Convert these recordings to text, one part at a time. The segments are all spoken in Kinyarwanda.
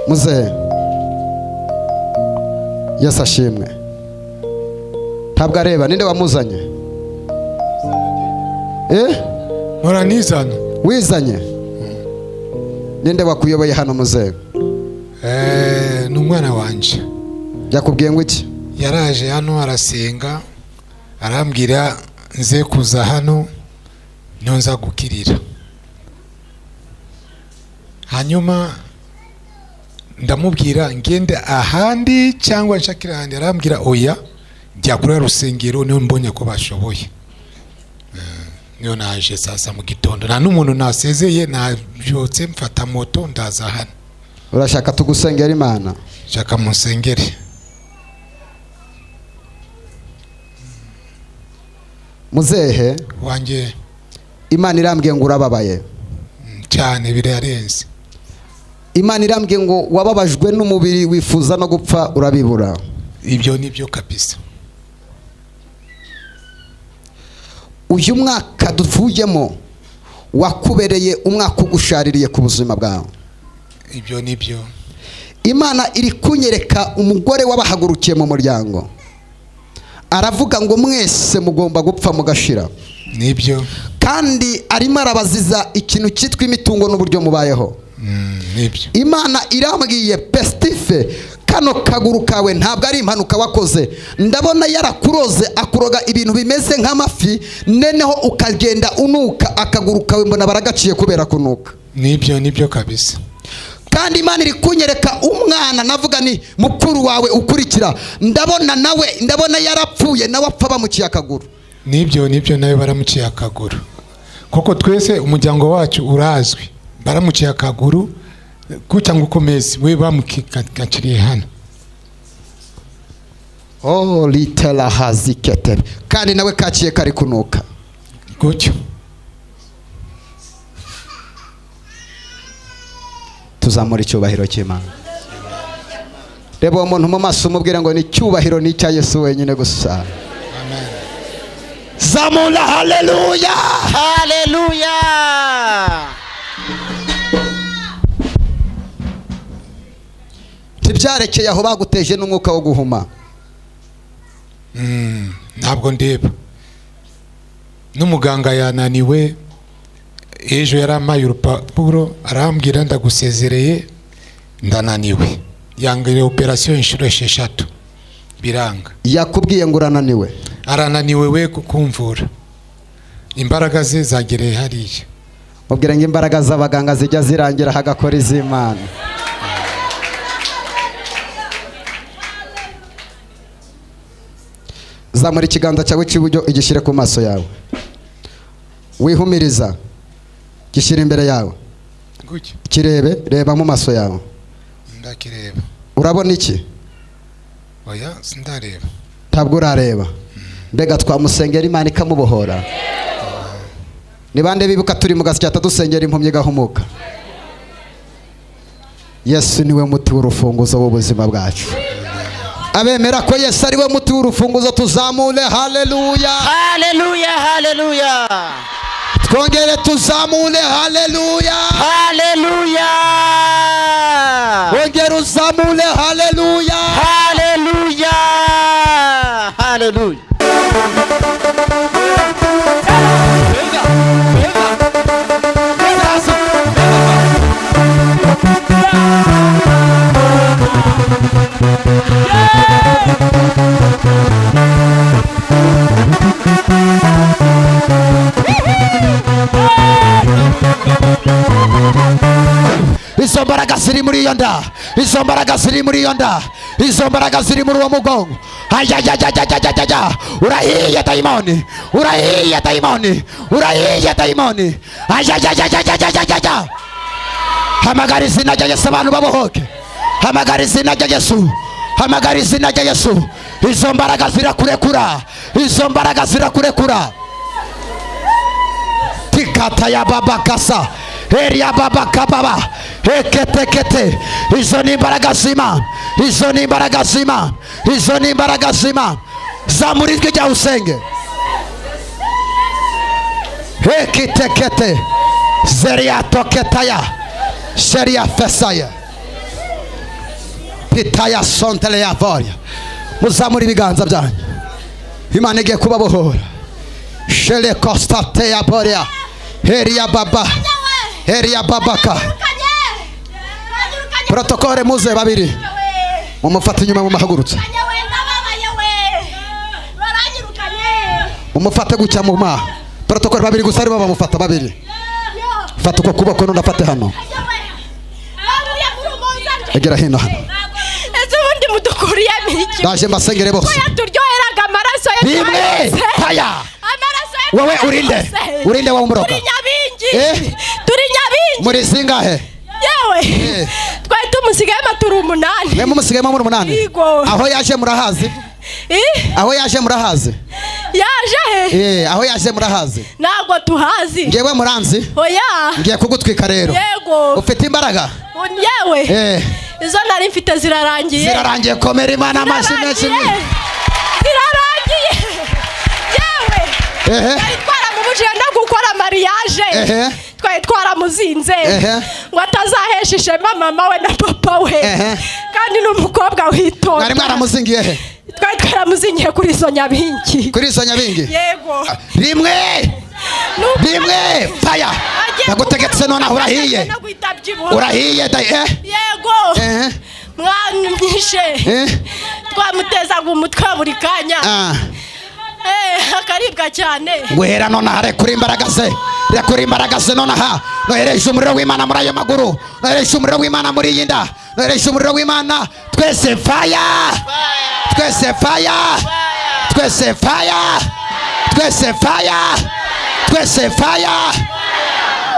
Muzehe, Yesu ashimwe. Ntabwo areba. Ninde wamuzanye? Muranizana. Wizanye? Ninde wakuyoboye hano, muzehe? Ni umwana wanje. Yakubwiye ngo iki? Yaraje hano arasenga, arambwira nze kuza hano niho nza gukirira. Hanyuma ndamubwira ngende ahandi cyangwa nshakira ahandi, arambwira oya, jya kuri rusengero niho mbonye ko bashoboye. Niyo naje sasa mu gitondo, nta n'umuntu nasezeye, nabyutse mfata moto ndaza hano. Urashaka tugusengera Imana? Nshaka musengere. Muzehe wanjye, Imana irambwiye ngo urababaye cyane, birarenze. Imana irambwiye ngo wababajwe n'umubiri, wifuza no gupfa urabibura. Ibyo nibyo kabisa. Uyu mwaka duvuyemo wakubereye umwaka ugushaririye ku buzima bwawe. Ibyo nibyo. Imana iri kunyereka umugore wabahagurukiye mu muryango, aravuga ngo mwese mugomba gupfa mugashira. Nibyo. Kandi arimo arabaziza ikintu cyitwa imitungo n'uburyo mubayeho. Nibyo. Imana irambwiye Pestife, kano kaguru kawe ntabwo ari impanuka wakoze, ndabona yarakuroze akuroga ibintu bimeze nk'amafi, neneho ukagenda unuka, akaguru kawe mbona baragaciye kubera kunuka. Nibyo, nibyo kabisa. Kandi Imana iri kunyereka umwana, navuga ni mukuru wawe ukurikira, ndabona nawe, ndabona yarapfuye nawe apfa bamuciye akaguru. Nibyo, nibyo, nawe baramuciye akaguru. Koko twese umuryango wacu urazwi, baramuciye akaguru kucya ngo ukomeze we bamukikaciriye hano. Oh, litela hazikete. Kandi nawe kaciye kari kunuka gutyo. Tuzamura icyubahiro cy'Imana. Reba uwo muntu mu maso umubwira ngo ni icyubahiro ni icya Yesu wenyine gusa. Amen. Zamura haleluya. Haleluya. Ntibyarekeye aho, baguteje n'umwuka wo guhuma. Ntabwo ndeba. N'umuganga yananiwe, ejo yarampaye urupapuro arambwira ndagusezereye, ndananiwe. Yangiriye operation inshuro 6 biranga. Yakubwiye ngo urananiwe? Arananiwe we kukumvura. Imbaraga ze zagereye hariya. Mubwire ngo imbaraga z'abaganga zijya zirangira hagakora iz'Imana. Zamura ikiganza cyawe cy'iburyo igishyire ku maso yawe. Wihumiriza, gishyire imbere yawe. Kirebe, reba mu maso yawe. Ndakireba. Urabona iki? Oya, sindareba. Ntabwo urareba. Mbega twamusengera Imana ikamubohora. Ni bande bibuka turi mu gasyata dusengera impumyi igahumuka? Yesu niwe muti w'urufunguzo w'ubuzima bwacu. Abemera ko Yesu ari we muti w'urufunguzo tuzamure haleluya. Haleluya, haleluya. Twongere tuzamure haleluya. Haleluya. Wongere uzamure haleluya. Haleluya. Haleluya. Izo mbaraga ziri muri iyo nda, izo mbaraga ziri muri iyo nda, izo mbaraga ziri muri uwo mugongo. Ayayayayayaya, urahiye dayimoni, urahiye dayimoni, urahiye dayimoni. Ayayayayayaya, hamagara izina rya Yesu abantu babohoke. Hamagara izina rya Yesu, hamagara izina rya Yesu. Izo mbaraga zirakurekura, izo mbaraga zirakurekura. Tikata ya baba kasa, eria baba kababa, eketekete. Izo ni imbaraga z'Imana, izo ni imbaraga z'Imana, izo ni imbaraga z'Imana. Zamura ijwi ryawe usenge. Ekitekete zeria toketaya sheria fesaya. Pitaya sontele ya voria. Muzamura ibiganza byanyu. Imana igiye kubabohora. Shele kostate ya boria. Heria baba. Heria babaka. Protokole muze babiri. Mumufate inyuma mumahagurutse. Mumufate gucya mu ma. Protokole babiri gusa aribo bamufata babiri. Fata uko kuboko none afate hano. Egera hino hano. Ese ubundi mudukuriye miki. Ndaje mbasengere bose. Turyoheraga amaraso ye. Rimwe fire. Amaraso ye. Wowe urinde. Urinde wa umuroka. Turi nyabingi. Turi nyabingi. Muri zingahe? Yewe. Twari tumusigaye maturu 8. Mwe mumusigaye muri 8. Yego. Aho yaje murahazi? Aho yaje murahazi? Yaje he? Aho yaje murahazi? Ntabwo tuhazi. Ngewe muranzi? Oya. Ngiye kugutwika rero. Yego. Ufite imbaraga? Yewe. Izo nari mfite zirarangiye. Zirarangiye. Komera Imana amashyi menshi. Zirarangiye. Yewe. Twari twaramubujije no gukora mariage. Twari twaramuzinze ngo atazahesha ishema mama we na papa we. Kandi n'umukobwa witonda. Mwari mwaramuzingiye he? Twari twaramuzingiye kuri izo nyabingi. Kuri izo nyabingi? Yego. Rimwe. Rimwe fire. Nagutegetse none urahiye. Urahiye dai. Yego. Mwanyishe. Twamutezaga umutwe buri kanya. Akaribwa cyane. Guhera none harekura imbaraga ze. Rekura imbaraga ze none aha. Nohereje umuriro w'Imana muri ayo maguru. Nohereje umuriro w'Imana muri iyi nda. Nohereje umuriro w'Imana. Twese fire. Twese fire. Twese fire. Twese fire. Twese fire.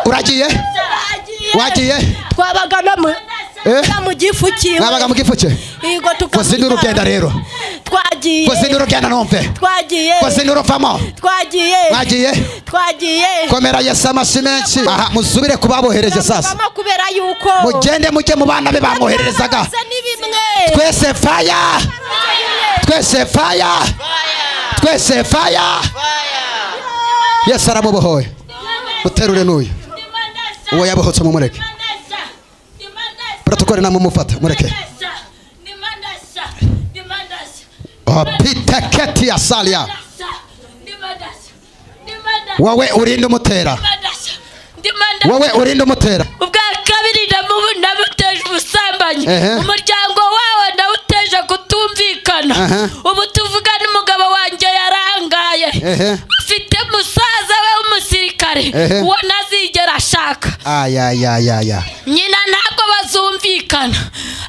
Uragiye? Wagiye? Twabaga no mu gifu cyiwe. Mwabaga mu gifu cye? Yego tukavuga. Kuzindi urugenda rero. Twagiye. Kuzindi urugenda numve. Twagiye. Kuzindi uruvamo. Twagiye. Mwagiye? Twagiye. Komera Yesu amashyi menshi. Aha musubire kubabohereje sasa. Kubera yuko mugende mujye mu bana be bamwohererezaga. Twese fire. Twese fire. Twese fire. Yesu aramubohoye. Muterure n'uyu. Uwo yabohotse mumureke. Protokole namumufata mureke. Piteketi ya salia. Wowe urinde umutera. Wowe urinde umutera. Ubwa kabiri ndamuteje ubusambanyi. Umuryango wawe ndawuteje kutumvikana. Ubu tuvuga n'umugabo wanjye yarangaye. Afite musaza we w'umusirikare. Uwo ntazigera ashaka. Ayayayaya. Nyina ntabwo bazumvikana.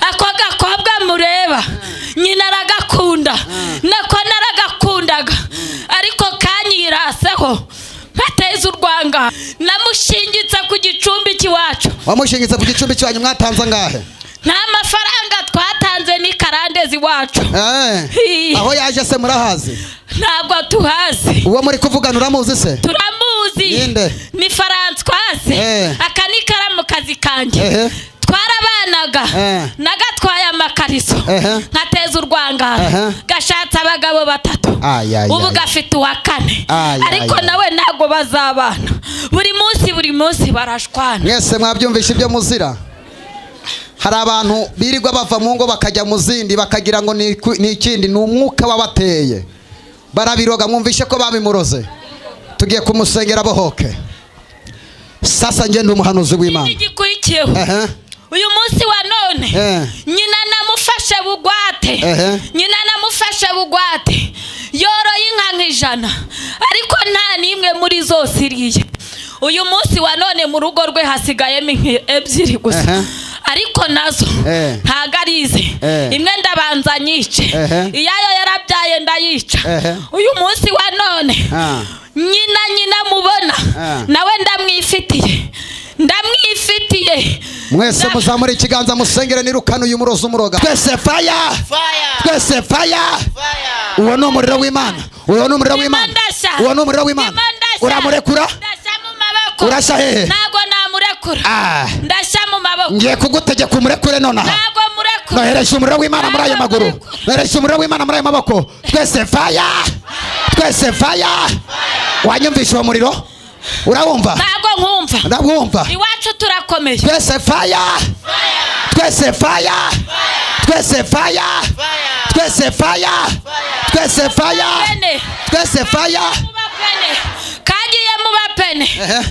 Ako gakobwa mureba. Nyina aragakunda. Nako naragakundaga. Ariko kanyiraseho. Mpateza urwanga. Namushingitse ku gicumbi cy'iwacu. Wamushingitse ku gicumbi cyanyu mwatanze angahe? Nta mafaranga twatanze ni karandezi iwacu. Aho yaje se murahazi? Ntabwo tuhazi. Uwo muri kuvugana uramuzi se? Turamuzi. Ninde? Ni Françoise. Aka ni karamukazi kanjye. Twarabanaga. Nagatwaye amakariso. Nkateza urwangara. Gashatse abagabo batatu. Ubu gafite uwa kane. Ariko nawe ntabwo bazabana. Buri munsi barashwana. Mwese mwabyumvishe ibyo muzira. Hari abantu birirwa bava mu ngo bakajya mu zindi bakagira ngo ni ikindi, ni umwuka wabateye. Barabiroga. Mwumvishe ko babimuroze. Tugiye kumusengera bohoke. Sasa ngende umuhanuzi w'Imana. Uyu munsi wa none nyina namufashe bugwate. Nyina namufashe bugwate. Yoroye inka nk'ijana. Ariko nta nimwe muri zose iriye. Uyu munsi wa none mu rugo rwe hasigayemo inka ebyiri gusa. Ariko nazo ntago arize. Imwe ndabanza nyice. Iyayo yarabyaye ndayica. Uyu munsi wa none nyina mubona nawe ndamwifitiye. Ndamwifitiye. Mwese muzamure ikiganza musengere nirukana uyu murozi umuroga. Twese fire. Twese fire. Uwo ni umuriro w'Imana. Uwo ni umuriro w'Imana. Uwo ni umuriro w'Imana. Uramurekura? Urasha hehe? Ntabwo namurekura. Ndasha mu maboko. Ngiye kugutegeka umurekure nonaha. Ntabwo murekura. Nohereje umuriro w'Imana muri ayo maguru. Nohereje umuriro w'Imana muri ayo maboko. Twese fire. Twese fire. Wanyumvisha uwo muriro? Urawumva? Ntabwo nkumva. Ndabwumva. Iwacu turakomeye. Twese fire. Twese fire. Twese fire. Twese fire. Twese fire. Twese fire. Kagiye mu bapene.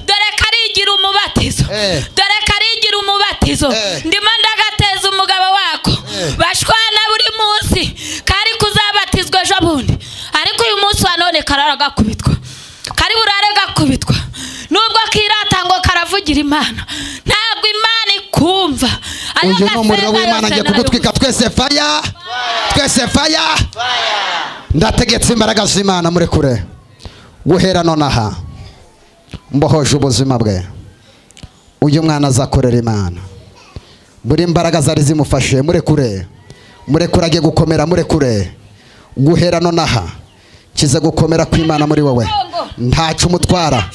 Dore karigira umubatizo. Dore karigira umubatizo. Ndimo ndagateza umugabo wako. Bashwana buri munsi kari kuzabatizwa ejo bundi. Ariko uyu munsi wa none karara gakubitwa. Kari burare gakubitwa. Nubwo kirata ngo karavugira Imana. Ntabwo Imana ikumva. Uyu ni umuriro w'Imana ngiye kugutwika. Twese fire. Twese fire. Ndategetse imbaraga z'Imana murekure. Guhera nonaha mbohoje ubuzima bwe. Uyu mwana azakorera Imana. Buri imbaraga zari zimufashe murekure. Murekure agiye gukomera murekure. Guhera nonaha kize gukomera kw'Imana muri wowe. Ntacu umutwara.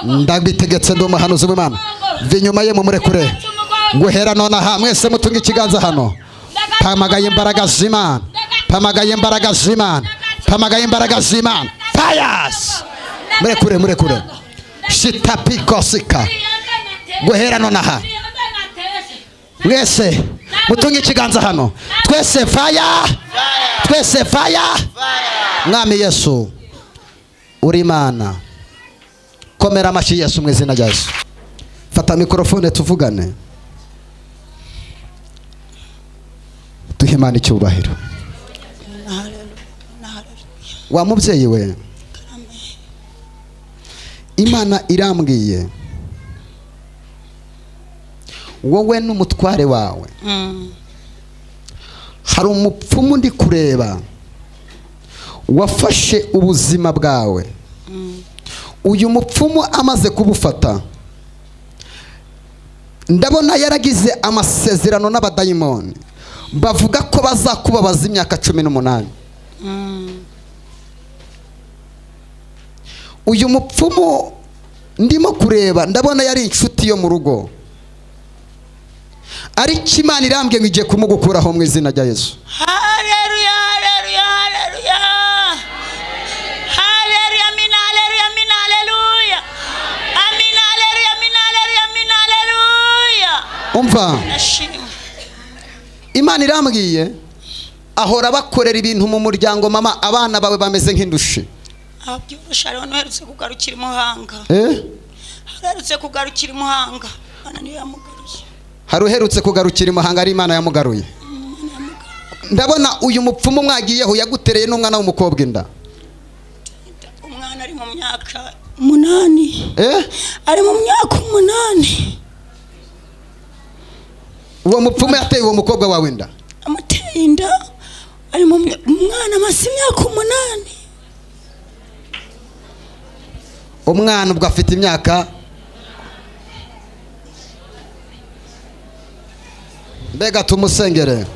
Ndabitegetse ndi umuhanuzi w'Imana. Vinyuma ye mumurekure. Guhera nonaha mwese mutunga ikiganza hano. Pamagaye imbaraga z'Imana. Pamagaye imbaraga z'Imana. Pamagaye imbaraga z'Imana. Fires. Murekure murekure. Shitapikosika. Guhera nonaha mwese mutunga ikiganza hano. Twese fire. Twese fire. Mwami Yesu uri Imana. Komera amashyi Yesu mu izina rya Yesu. Fata mikrofone tuvugane. Duhe Imana icyubahiro. Wa mubyeyi we, Imana irambwiye wowe n'umutware wawe. Hari umupfumu ndi kureba wafashe ubuzima bwawe. Uyu mupfumu amaze kubufata ndabona yaragize amasezerano n'abadayimoni bavuga ko bazakubabaza imyaka 18. Uyu mupfumu ndimo kureba ndabona yari inshuti yo mu rugo. Ariko Imana irambwiye ngo igiye kumugukuraho mu izina rya Yesu. Haleluya, haleluya, haleluya. Haleluya, amina, haleluya, amina, haleluya. Amina, haleluya, amina, haleluya, amina, haleluya. Umva. Imana irambwiye ahora bakorera ibintu mu muryango mama, abana bawe bameze nk'indushi. Abyurusha rero noherutse kugarukira Muhanga. Herutse kugarukira Muhanga. Imana niyo yamugaruye. Hari uherutse kugarukira Muhanga ari Imana yamugaruye. Ndabona uyu mupfumu mwagiyeho yagutereye n'umwana w'umukobwa inda. Umwana ari mu myaka 8. Ari mu myaka 8. Uwo mupfumu yateye uwo mukobwa wawe inda. Amuteye inda ari mu mwana amaze imyaka 8. Umwana ubwo afite imyaka mbega tumusengere.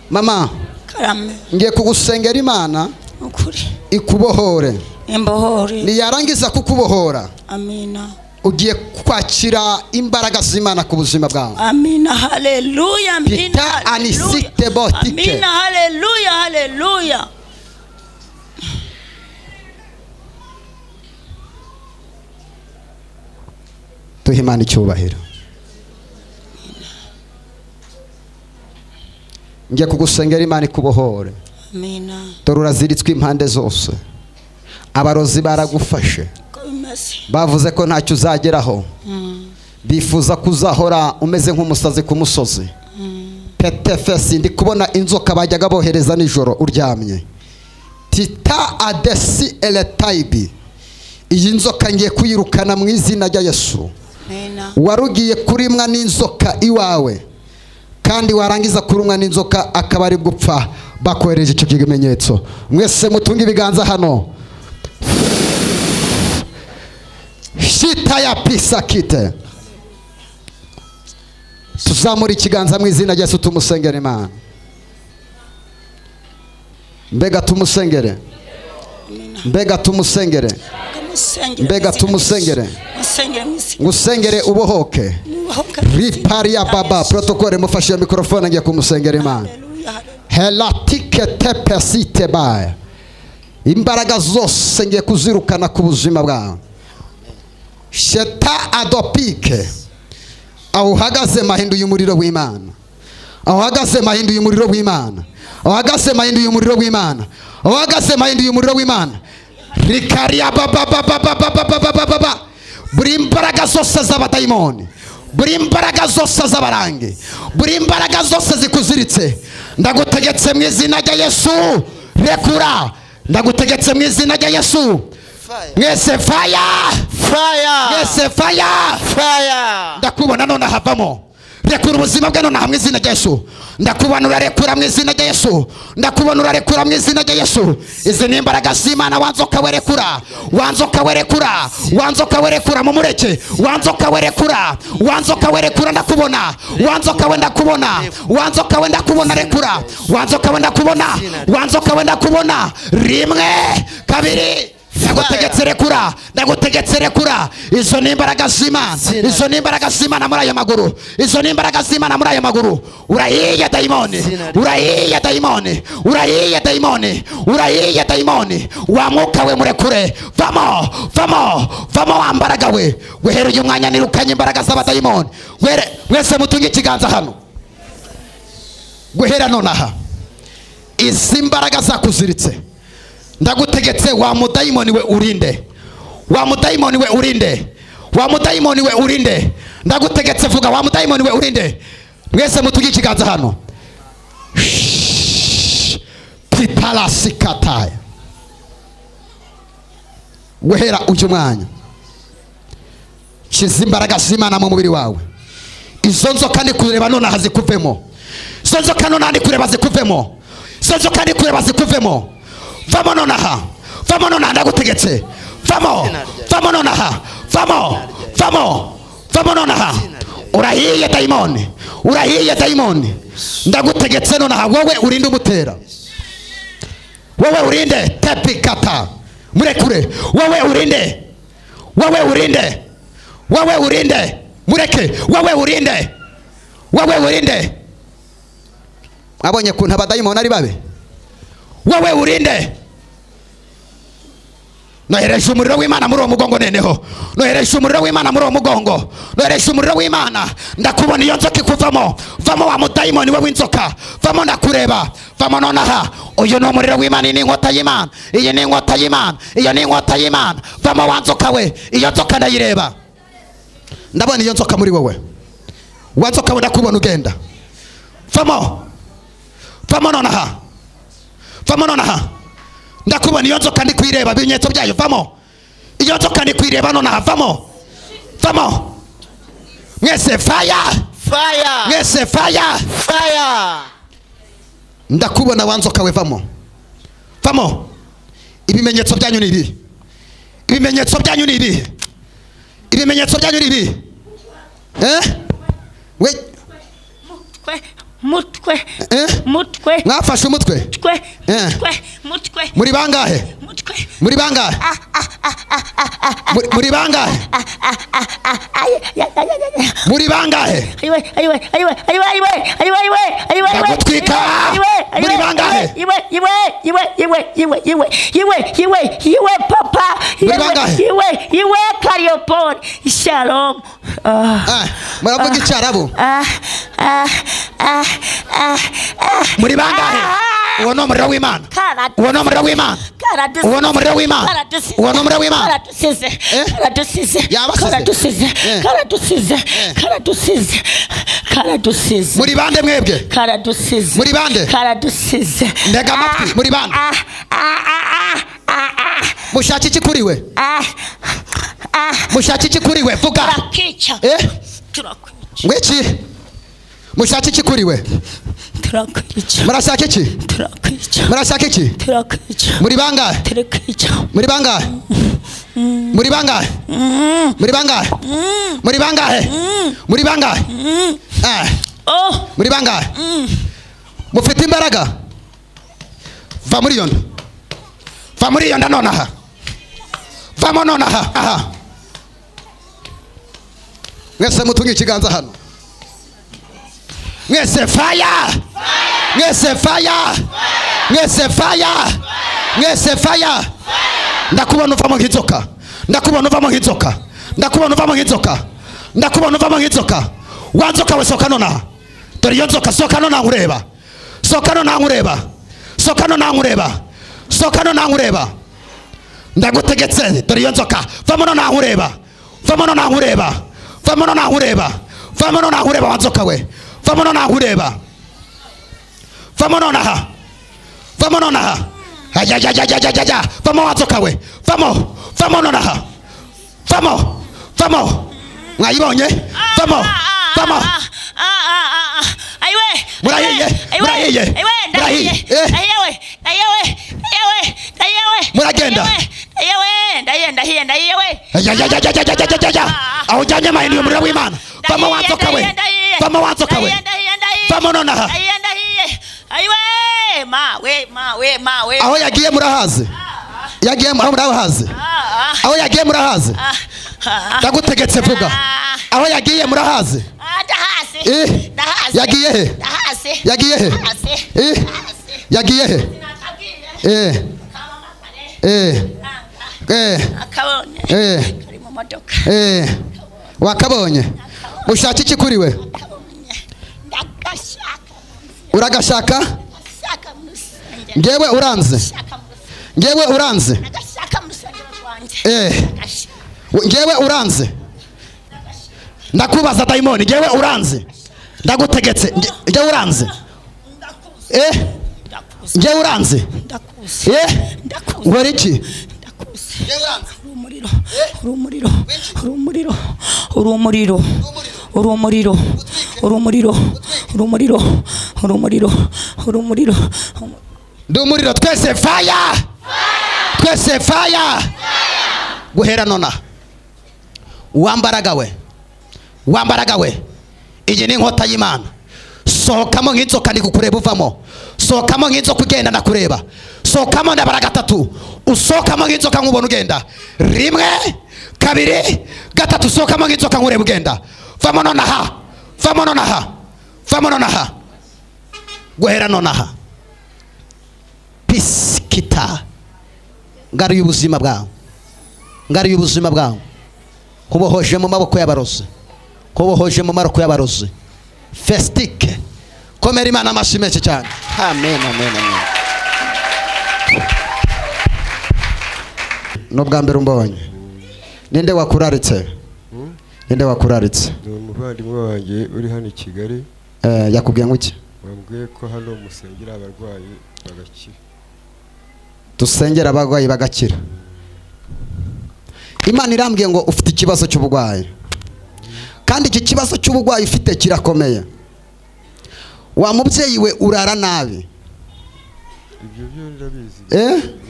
Mama karame, ngiye kugusengera Imana ukuri ikubohore. Imbohore. Niyarangiza kukubohora, amina, ugiye kwakira imbaraga z'Imana ku buzima bwawe. Amina, haleluya, amina, anisite botike. Amina, haleluya, haleluya. Duhe Imana icyubahiro. Ngiye kugusengera Imana ikubohore. Amina. Dore uraziritswe impande zose. Abarozi baragufashe. Bavuze ko ntacyo uzageraho. Bifuza kuzahora umeze nk'umusazi ku musozi. Petefesi ndi kubona inzoka bajyaga bohereza nijoro uryamye. Tita adesi eletaibi. Iyi nzoka ngiye kuyirukana mu izina rya Yesu. Warugiye kurimwa n'inzoka iwawe. Kandi warangiza kurumwa n'inzoka akaba ari gupfa bakohereje icyo kimenyetso. Mwese mutunga ibiganza hano. Shita ya pisakite. Tuzamura ikiganza mu izina rya Yesu tumusengere Imana. Mbega tumusengere. Mbega tumusengere. Mbega tumusengere. Ngusengere ubohoke. Riparia baba protokole mufashe mikrofone ngiye kumusengera Imana. Helatike tepesite baya. Imbaraga zose ngiye kuzirukana ku buzima bwawe. Sheta adopike. Aho uhagaze mahinduye umuriro w'Imana. Aho uhagaze mahinduye umuriro w'Imana. Aho uhagaze mahinduye umuriro w'Imana. Aho uhagaze mahinduye umuriro w'Imana. Rikaria baba baba baba baba baba baba. Buri imbaraga zose z'abadayimoni, buri imbaraga zose z'abarangi, buri imbaraga zose zikuziritse, ndagutegetse mu izina rya Yesu, rekura. Ndagutegetse mu izina rya Yesu. Mwese fire, Fire. mwese fire, Fire. Ndakubona none havamo. Rekura ubuzima bwe none mu izina rya Yesu. Ndakubona urarekura mu izina rya Yesu. Ndakubona urarekura mu izina rya Yesu. Izi ni imbaraga z'Imana. Wanzoka werekura, wanzoka werekura, wanzoka werekura, mumureke. Wanzoka werekura, wanzoka werekura, ndakubona. Wanzoka we ndakubona, wanzoka we ndakubona, rekura. Wanzoka we ndakubona, wanzoka we ndakubona. Rimwe, kabiri. Ndagutegetse rekura, ndagutegetse rekura. Izo ni imbaraga z'Imana, izo ni imbaraga z'Imana muri ayo maguru, izo ni imbaraga z'Imana muri ayo maguru. Urahiye dayimoni, urahiye dayimoni, urahiye dayimoni, urahiye dayimoni. Wa mwuka we murekure, vamo, vamo, vamo wa mbaraga we. Guhera uyu mwanya nirukanye imbaraga z'abadayimoni. Mwese mutunge ikiganza hano. Guhera nonaha izi mbaraga zakuziritse, ndagutegetse wa mudayimoni we urinde, wa mudayimoni we urinde, wa mudayimoni we urinde. Ndagutegetse vuga, wa mudayimoni we urinde. Mwese mutunge ikiganza hano. Pitalasikataya. Guhera uyu mwanya shize imbaraga z'Imana mu mubiri wawe. Izo nzoka ndi kureba nonaha zikuvemo. Izo nzoka nonaha ndi kureba zikuvemo. Izo nzoka ndi kureba zikuvemo. Vamo nonaha, vamo nonaha, ndagutegetse. Vamo, vamo nonaha, vamo, vamo, vamo nonaha. Urahiye dayimoni, urahiye dayimoni. Ndagutegetse nonaha, wowe urinde umutera, wowe urinde tepikata, murekure. Wowe urinde, wowe urinde, wowe urinde, mureke. Wowe urinde, wowe urinde. Mwabonye kuntu abadayimoni ari babe. Wowe urinde. Nohereje umuriro w'Imana muri uwo mugongo neneho. Nohereje umuriro w'Imana muri uwo mugongo. Nohereje umuriro w'Imana. Ndakubona iyo nzoka ikuvamo. Vamo wa mudayimoni we w'inzoka. Vamo ndakureba. Vamo nonaha. Uyu ni umuriro w'Imana, iyi ni inkota y'Imana. Iyi ni inkota y'Imana. Iyo ni inkota y'Imana. Vamo wa nzoka we. Iyo nzoka ndayireba. Ndabona iyo nzoka muri wowe. Wa nzoka we ndakubona ugenda. Vamo. Vamo nonaha. Vamo nonaha. Ndakubona iyo nzoka ndi kwireba ibimenyetso byayo. Vamo. Iyo nzoka ndi kwireba nonaha. Vamo. Vamo. Mwese fire. Fire. Mwese fire. Fire. Ndakubona wa nzoka we, vamo. Vamo. Ibimenyetso byanyu ni ibi. Ibimenyetso byanyu ni ibi. Ibimenyetso byanyu ni ibi. We mutwe, mutwe, mutwe. Mwafashe umutwe. Mutwe, mutwe, mutwe. Muri bangahe? Mutwe. Muri bangahe? Muri bangahe? Muri bangahe? Ayiwe, ayiwe, ayiwe, ayiwe, ayiwe, ayiwe, ayiwe, ayiwe. Ndagutwika. Muri bangahe? Iwe, iwe, iwe, iwe, iwe, iwe, iwe, iwe, iwe papa. Muri bangahe? Iwe, iwe Kariopol. Shalom. Muravuga icyarabu? Muri bangahe? Uwo ni umuriro w'Imana. Uwo ni umuriro w'Imana. Uwo ni umuriro w'Imana. Uwo ni umuriro w'Imana. Karadusize. Karadusize. Karadusize. Karadusize. Karadusize. Karadusize. Muri bande mwebwe? Karadusize. Muri bande? Karadusize. Ndega amatwi, muri bande? Mushaka iki kuri we? Mushaka iki kuri we? Vuga. Turakica. Turakwica. Ngwiki? Mushaka iki kuri we? Turakwica. Murashaka iki? Turakwica. Murashaka iki? Turakwica. Muri bangahe? Turakwica. Muri bangahe? Muri bangahe? Muri bangahe? Muri bangahe? Muri bangahe? Muri bangahe? Mufite imbaraga? Va muri iyo nda. Va muri iyo nda nonaha. Vamo nonaha. Aha. Mwese mutunge ikiganza hano. Mwese fire. Mwese fire. Mwese fire. Mwese fire. Ndakubona uvamo nk'inzoka. Ndakubona uvamo nk'inzoka. Ndakubona uvamo nk'inzoka. Ndakubona uvamo nk'inzoka. Wa nzoka we sohoka nonaha. Dore iyo nzoka, soka no ntankureba, soka no ntankureba, soka no ntankureba, soka no ntankureba. Ndagutegetse, dore iyo nzoka, vamo no ntankureba, vamo no ntankureba, vamo no ntankureba, vamo no ntankureba wa nzoka we, vamo no ntankureba, vamo nonaha, vamo nonaha, ajajajajajajja, vamo wa nzoka we, vamo, vamo nonaha, vamo, vamo, mwayibonye, vamo, vamo. Aiwe, murahiye, murahiye, murahiye, ndahiye, ndahiye, ndahiye, muragenda, ndahiye, ndahiye, ndahiye, ndahiye we. Ajajajajajajajajja, aho ujyanye mahindura umuriro w'Imana, vamo wa nzoka we, vamo wa nzoka we, vamo nonaha. Ndahiye, ndahiye, aiwe, ma we, ma we, ma we. Aho yagiye murahazi, yagiye murahazi, aho yagiye murahazi. Ndagutegetse vuga, aho yagiye murahazi. Yagiye he? Yagiye he? Yagiye he? Wakabonye. Ushaka iki kuri we? Uragashaka? Ngewe uranze, ngewe uranze, ngewe uranze. Ndakubaza dayimoni, ngewe uranze, ndagutegetse, ngewe uranze, ngewe uranze, ukora iki? Urumuriro, urumuriro, urumuriro, urumuriro, urumuriro, urumuriro, urumuriro, urumuriro, urumuriro. Ndi umuriro, twese fire, twese fire. Guhera nona, wambaraga we, wambaraga we, iyi ni inkota y'Imana. Sohokamo nk'inzoka ndikukureba uvamo, sohokamo nk'inzoka ugenda ndakureba, sohokamo ndabara gatatu, usohokamo nk'inzoka nkubona ugenda, rimwe, kabiri, gatatu, sohokamo nk'inzoka nkureba ugenda, vamo nonaha, vamo nonaha, vamo nonaha, guhera nonaha. Pisikita, ngaruye ubuzima bwawe, ngaruye ubuzima bwawe, kubohoje mu maboko y'abarozi, kubohoje mu maboko y'abarozi. Festike, komera Imana amashyi menshi cyane. Amen, amen, amen. N'ubwa mbere umbonye, ninde wakuraritse? Ninde wakuraritse? Ni umuvandimwe wanjye uri hano i Kigali. Yakubwiye ngo iki? Wambwiye ko hano musengera abarwayi bagakira. Dusengera abarwayi bagakira. Imana irambwiye ngo ufite ikibazo cy'uburwayi, kandi iki kibazo cy'uburwayi ufite kirakomeye. Wa mubyeyi we urara nabi. Ibyo byo ndabizi.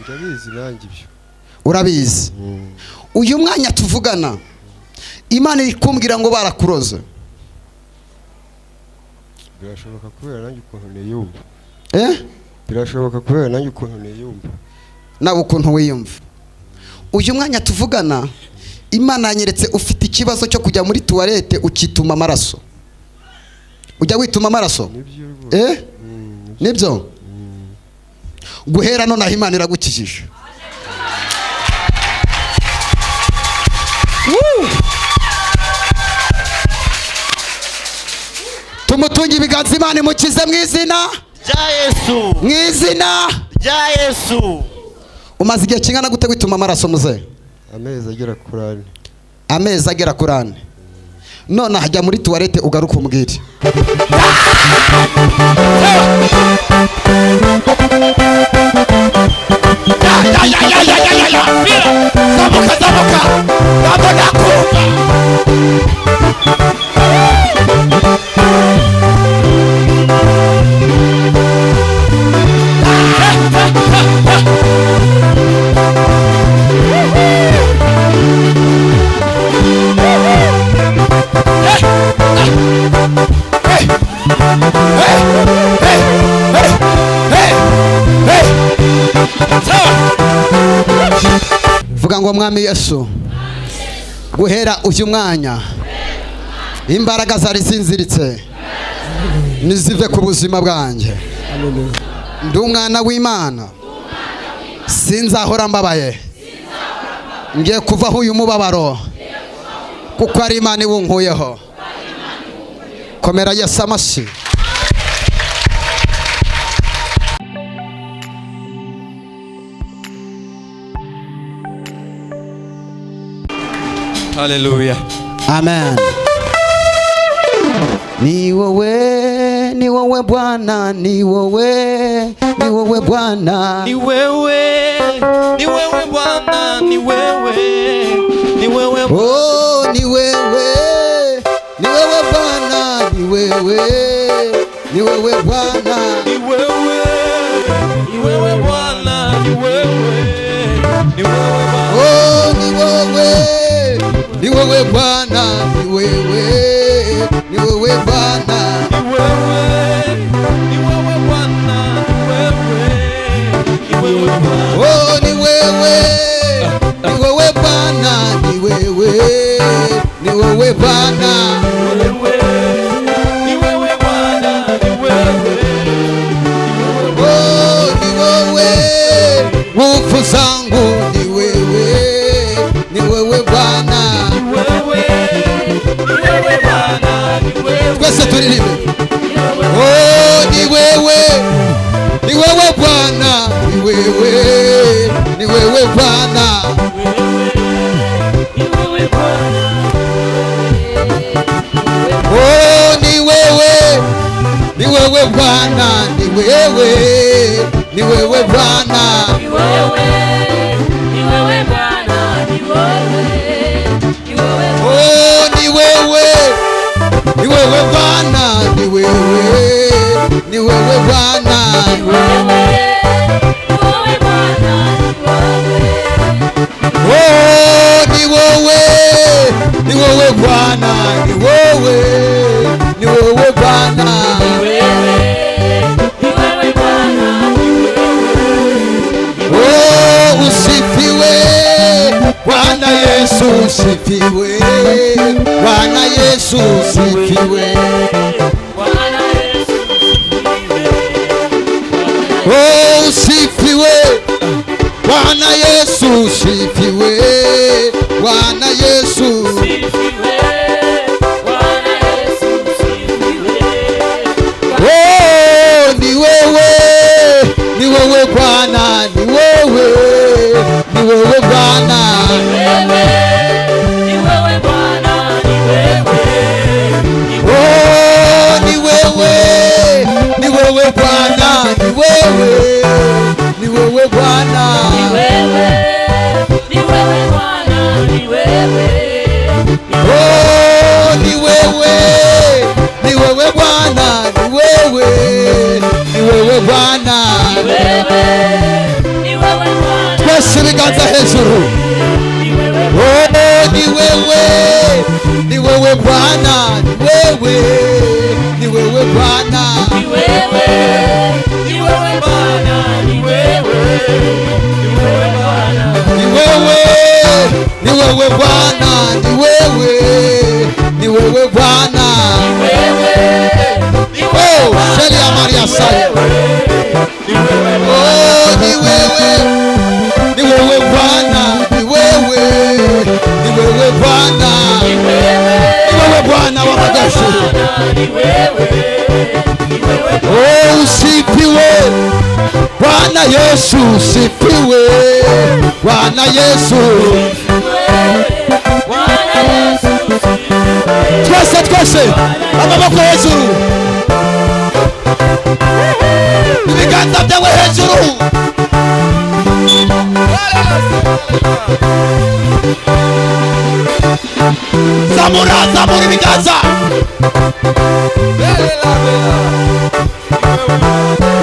Ndabizi nanjye ibyo. Urabizi. Uyu mwanya tuvugana, Imana iri kumbwira ngo barakuroze. Birashoboka kubera nanjye ukuntu niyumva. Birashoboka kubera nanjye ukuntu niyumva. Nawe ukuntu wiyumva. Uyu mwanya tuvugana, Imana yanyeretse ufite ikibazo cyo kujya muri toilette ukituma amaraso. Ujya wituma amaraso? Nibyo? Guhera none Imana iragukijije. Tumutunge ibiganza, Imana imukize mu izina rya Yesu, mu izina rya Yesu. Umaze igihe kingana gute wituma amaraso muze? Amezi agera kuri ane. Amezi agera kuri ane. None hajya muri toilette ugaruka umbwire. Zamuka, zamuka, zamuka, kumva. Vuga ngo Mwami Yesu, guhera uyu mwanya imbaraga zari zinziritse nizive ku buzima bwanjye. Ndi umwana w'Imana, sinzahora mbabaye, ngiye kuvaho uyu mubabaro kuko ari Imana iwunkuyeho. Komera Yesu amashyi. Haleluya. Amen. Ni wowe, ni wowe Bwana, ni wowe, ni wowe Bwana. Ni wewe, ni wewe Bwana, ni wewe, ni wewe. Oh, ni wewe, ni wewe Bwana, ni wewe, ni wewe Bwana. Ni wewe, ni wewe Bwana, ni wewe, ni wewe Bwana. Oh, ni wewe, ni wewe Bwana, ni wewe, ni wewe Bwana. Ni wewe, ni wewe Bwana, ni wewe, ni wewe Bwana. Oh, ni wewe, ni wewe Bwana, ni wewe, ni wewe Bwana. Ni wewe, ni wewe Bwana, ni wewe, ni wewe. Oh, ni wewe, nguvu zangu ni wewe, ni wewe Bwana. Ni wewe, ni wewe Bwana, ni wewe. Twese turirimbe. Oh, ni wewe, ni wewe Bwana, ni wewe, ni wewe Bwana. Ni wewe Bwana. Oh, ni wewe, ni wewe Bwana, ni wewe, ni wewe Bwana. Ni wewe, ni wewe Bwana, ni wewe, ni wewe. Oh, ni wewe, ni wewe Bwana, ni wewe, ni wewe Bwana. Ni wewe, ni wewe Bwana, ni wewe. Oh, ni wewe, ni wewe Bwana, ni wewe, ni wewe Bwana. Ni wewe, ni wewe Bwana, ni wewe. Oh, usifiwe Bwana Yesu, usifiwe Bwana Yesu, usifiwe. Bwana Yesu usifiwe. Oh, usifiwe Bwana Yesu, usifiwe Bwana Yesu. Usifiwe, Bwana Yesu usifiwe. Oh, ni wewe, ni wewe Bwana, ni wewe, ni wewe Bwana. Ni wewe, ni wewe Bwana, ni wewe, ni wewe. Oh, ni wewe, ni wewe Bwana, ni wewe, ni wewe Bwana. Ni wewe, ni wewe Bwana, ni wewe. Oh, ni wewe, ni wewe Bwana, ni wewe, ni wewe Bwana. Ni wewe, ni wewe Bwana. Twese ibiganza hejuru. Ni wewe. Oh, ni wewe, ni wewe Bwana, ni wewe, ni wewe Bwana. Ni wewe, ni wewe Bwana, ni wewe, ni wewe Bwana. Ni wewe, ni wewe Bwana, ni wewe, ni wewe Bwana. Ni wewe, ni wewe Oh, Bwana, Shelia Maria ni Saya. wewe, ni wewe Bwana. Oh, ni wewe, ni wewe Bwana, ni wewe, ni wewe Bwana. Ni wewe, Ni wewe Bwana wa majeshi. Bwana, ni wewe, ni wewe Bwana. Oh, usifiwe Bwana Yesu, usifiwe Bwana Yesu. Bwana Yesu usifiwe. Twese twese amaboko hejuru, ibiganza byawe hejuru. Zamura, zamura ibiganza.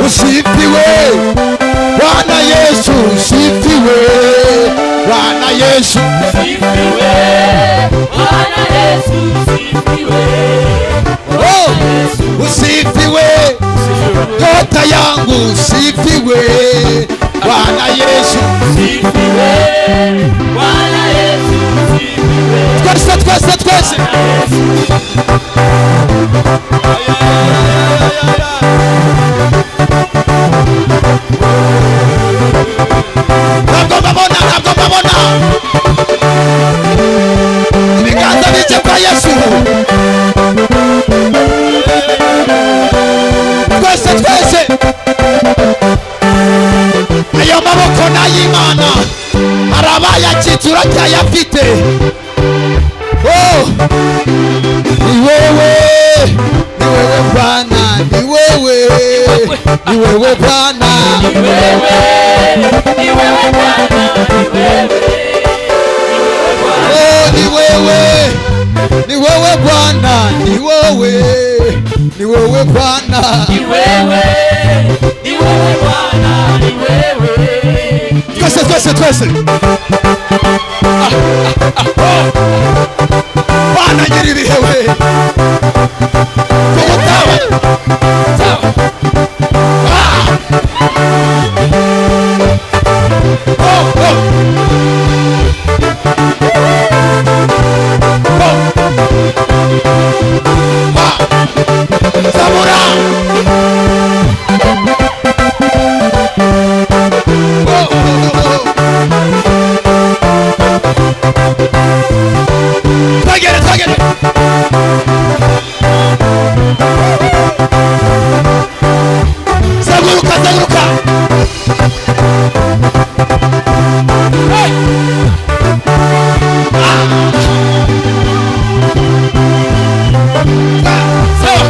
Usifiwe Bwana Yesu, usifiwe Bwana Yesu. Usifiwe, Bwana Yesu usifiwe. Oh, usifiwe nyota yangu, usifiwe Bwana Yesu. Usifiwe, Bwana Yesu usifiwe. Twese twese twese. Ntabwo mbabona, ntabwo mbabona. Ibiganza bijye kwa Yesu. Twese twese. Ayo maboko n'ay'Imana hari abayakitse uracyayafite. Ni wewe, ni wewe Bwana, ni wewe, ni wewe Bwana, ni wewe, oh, ni wewe, ni wewe Bwana, ni wewe, ni wewe Bwana, ni wewe, ni wewe Bwana, ni wewe. Twese, twese, twese. Bwana nyiri ibihe we. Kugutaba. Oh, oh. Oh. Ah. Zamura. Oh, oh, oh, oh. Twagere, twagere. Zaguruka, zaguruka. Hey. Ah. Ah. Sawa.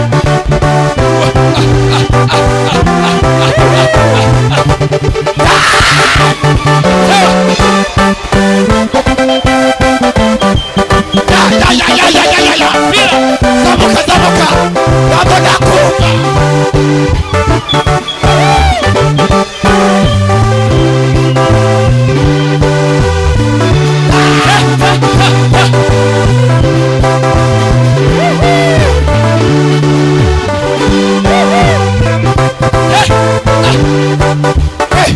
Ya, ya, ya, ya, ya, ya, ya. Zamuka, zamuka. Baba nakumva. Hey!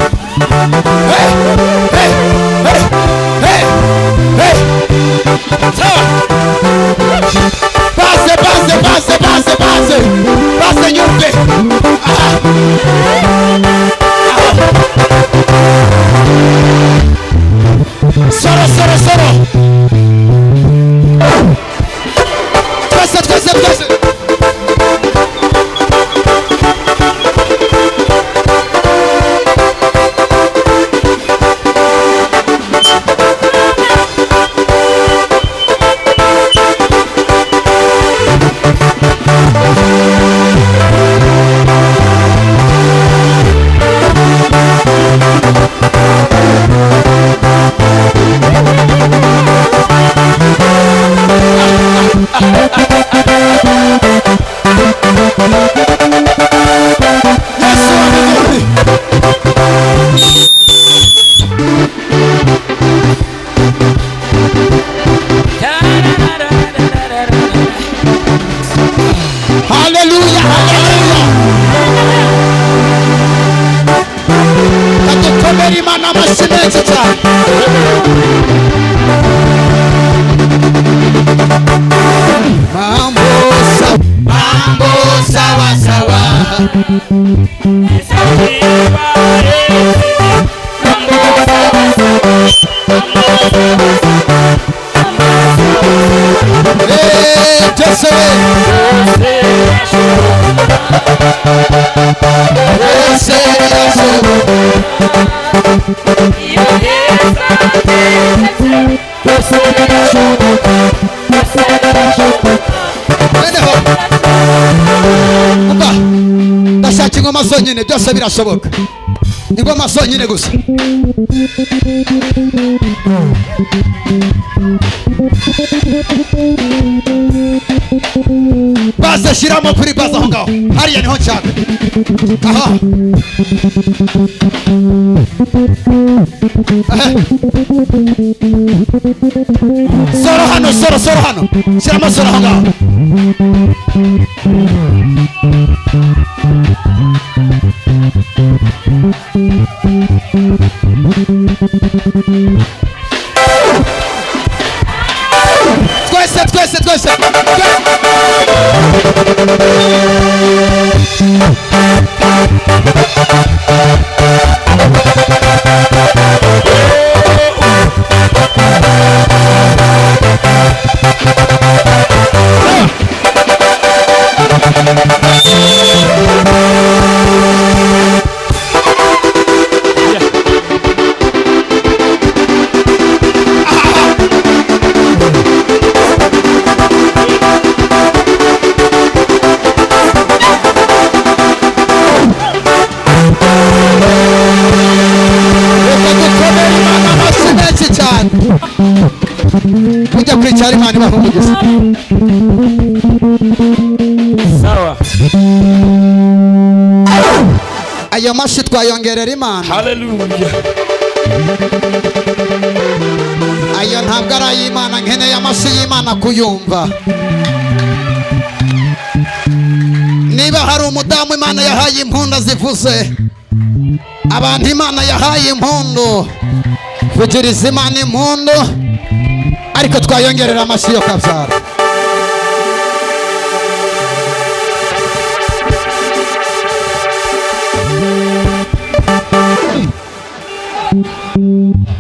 Hey! Hey! Hey! Hey! Hey! Sawa. Base, base, base, base, base. Base nyumve. Ah. Ah. Soro, soro, soro. Twese, twese, twese. Yesu wa mbinguni. Haleluya, haleluya. Kadukomere Imana amashyi menshi cyane. Mambo sawa, mambo sawa sawa. Eh, byose we. Byose birashoboka. Byose birashoboka. Noneho, umva, ndashaka ingoma zonyine, byose birashoboka. Ingoma zonyine gusa. Baze shyiramo kuri baze aho ngaho. Hariya niho nshaka. Aha. Aha. Soro hano, soro, soro hano. Shyiramo soro aho ngaho. Twese, twese, twese. Twese. Mwicare, Imana ibahe umugisha. Sawa. Ayo mashyi twayongerera Imana. Haleluya. Ayo ntabwo ari ay'Imana, nkeneye amashyi y'Imana kuyumva. Niba hari umudamu Imana yahaye impundu zivuze, abantu Imana yahaye impundu, vugiriza Imana impundu, ariko twayongerera amashyi yo kabyara.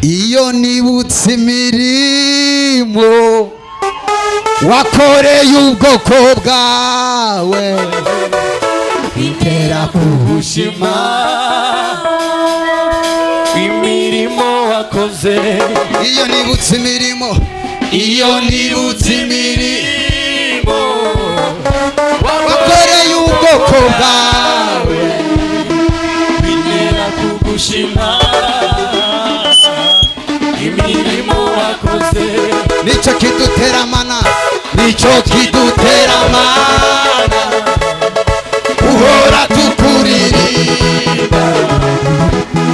Iyo nibutse imirimo wakoreye ubwoko bwawe, bitera kugushima. Imirimo wakoze. Iyo nibutse imirimo, iyo nibutse imirimo wakoreye ubwoko bwawe, bitera kugushima. Imirimo wakoze. Nicyo kidutera mana, nicyo kidutera mana, uhora tukuririmba,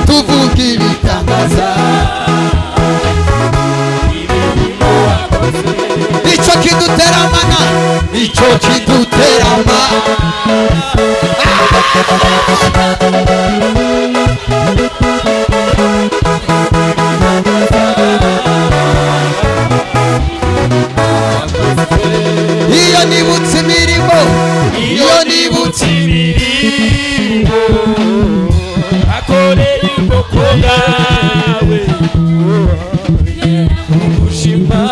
tuvuga ibitangaza. Nicyo kidutera mana, nicyo kidutera mana. Iyo nibutse imirimo, iyo nibutse imirimo akoreye ubwoko bwawe, kugushima.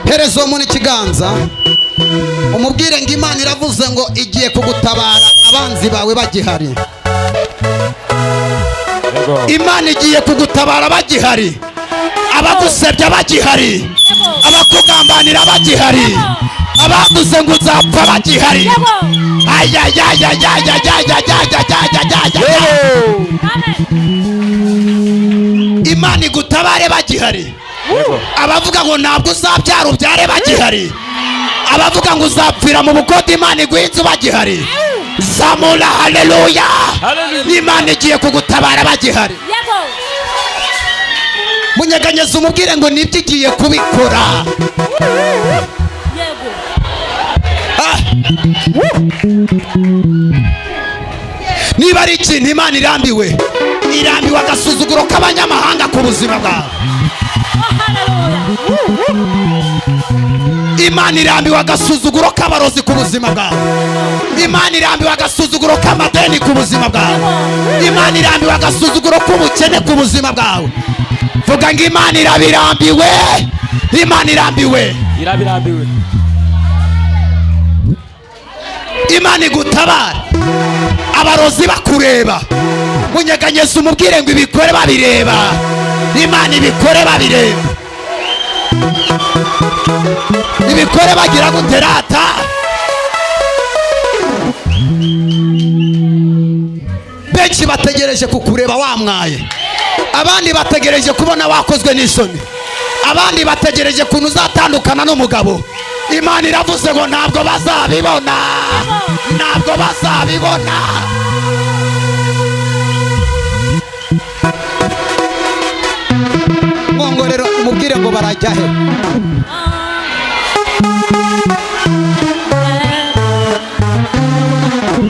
Hereza uwo muntu ikiganza, umubwire ngo Imana iravuze ngo igiye kugutabara abanzi bawe bagihari. Imana igiye kugutabara bagihari, abagusebya bagihari, abakugambanira bagihari, abaguze ngo uzapfa bagihari. Imana igutabare bagihari. Abavuga ngo ntabwo uzabyara ubyare bagihari. Abavuga ngo uzapfira mu bukode, Imana iguhe inzu bagihari. Zamura haleluya. Imana igiye kugutabara bagihari. Munyeganyeza umubwire ngo nibyo igiye kubikora. Niba ari ikintu Imana irambiwe, irambiwe agasuzuguro k'abanyamahanga ku buzima bwawe. Imana irambiwe agasuzuguro k'abarozi ku buzima bwawe. Imana irambiwe agasuzuguro k'amadeni ku buzima bwawe. Imana irambiwe agasuzuguro k'ubukene ku buzima bwawe. Vuga ngo Imana irabirambiwe. Imana irambiwe. Irabirambiwe. Imana igutabara abarozi bakureba. Munyeganyeza umubwire ngo ibikore babireba. Imana ibikore babireba. Ibikore bagira guterata. Benshi bategereje kukureba wamwaye, abandi bategereje kubona wakozwe n'isoni, abandi bategereje kuntu uzatandukana n'umugabo. Imana iravuze ngo ntabwo bazabibona, ntabwo bazabibona. Mwongorero umubwire ngo barajya he?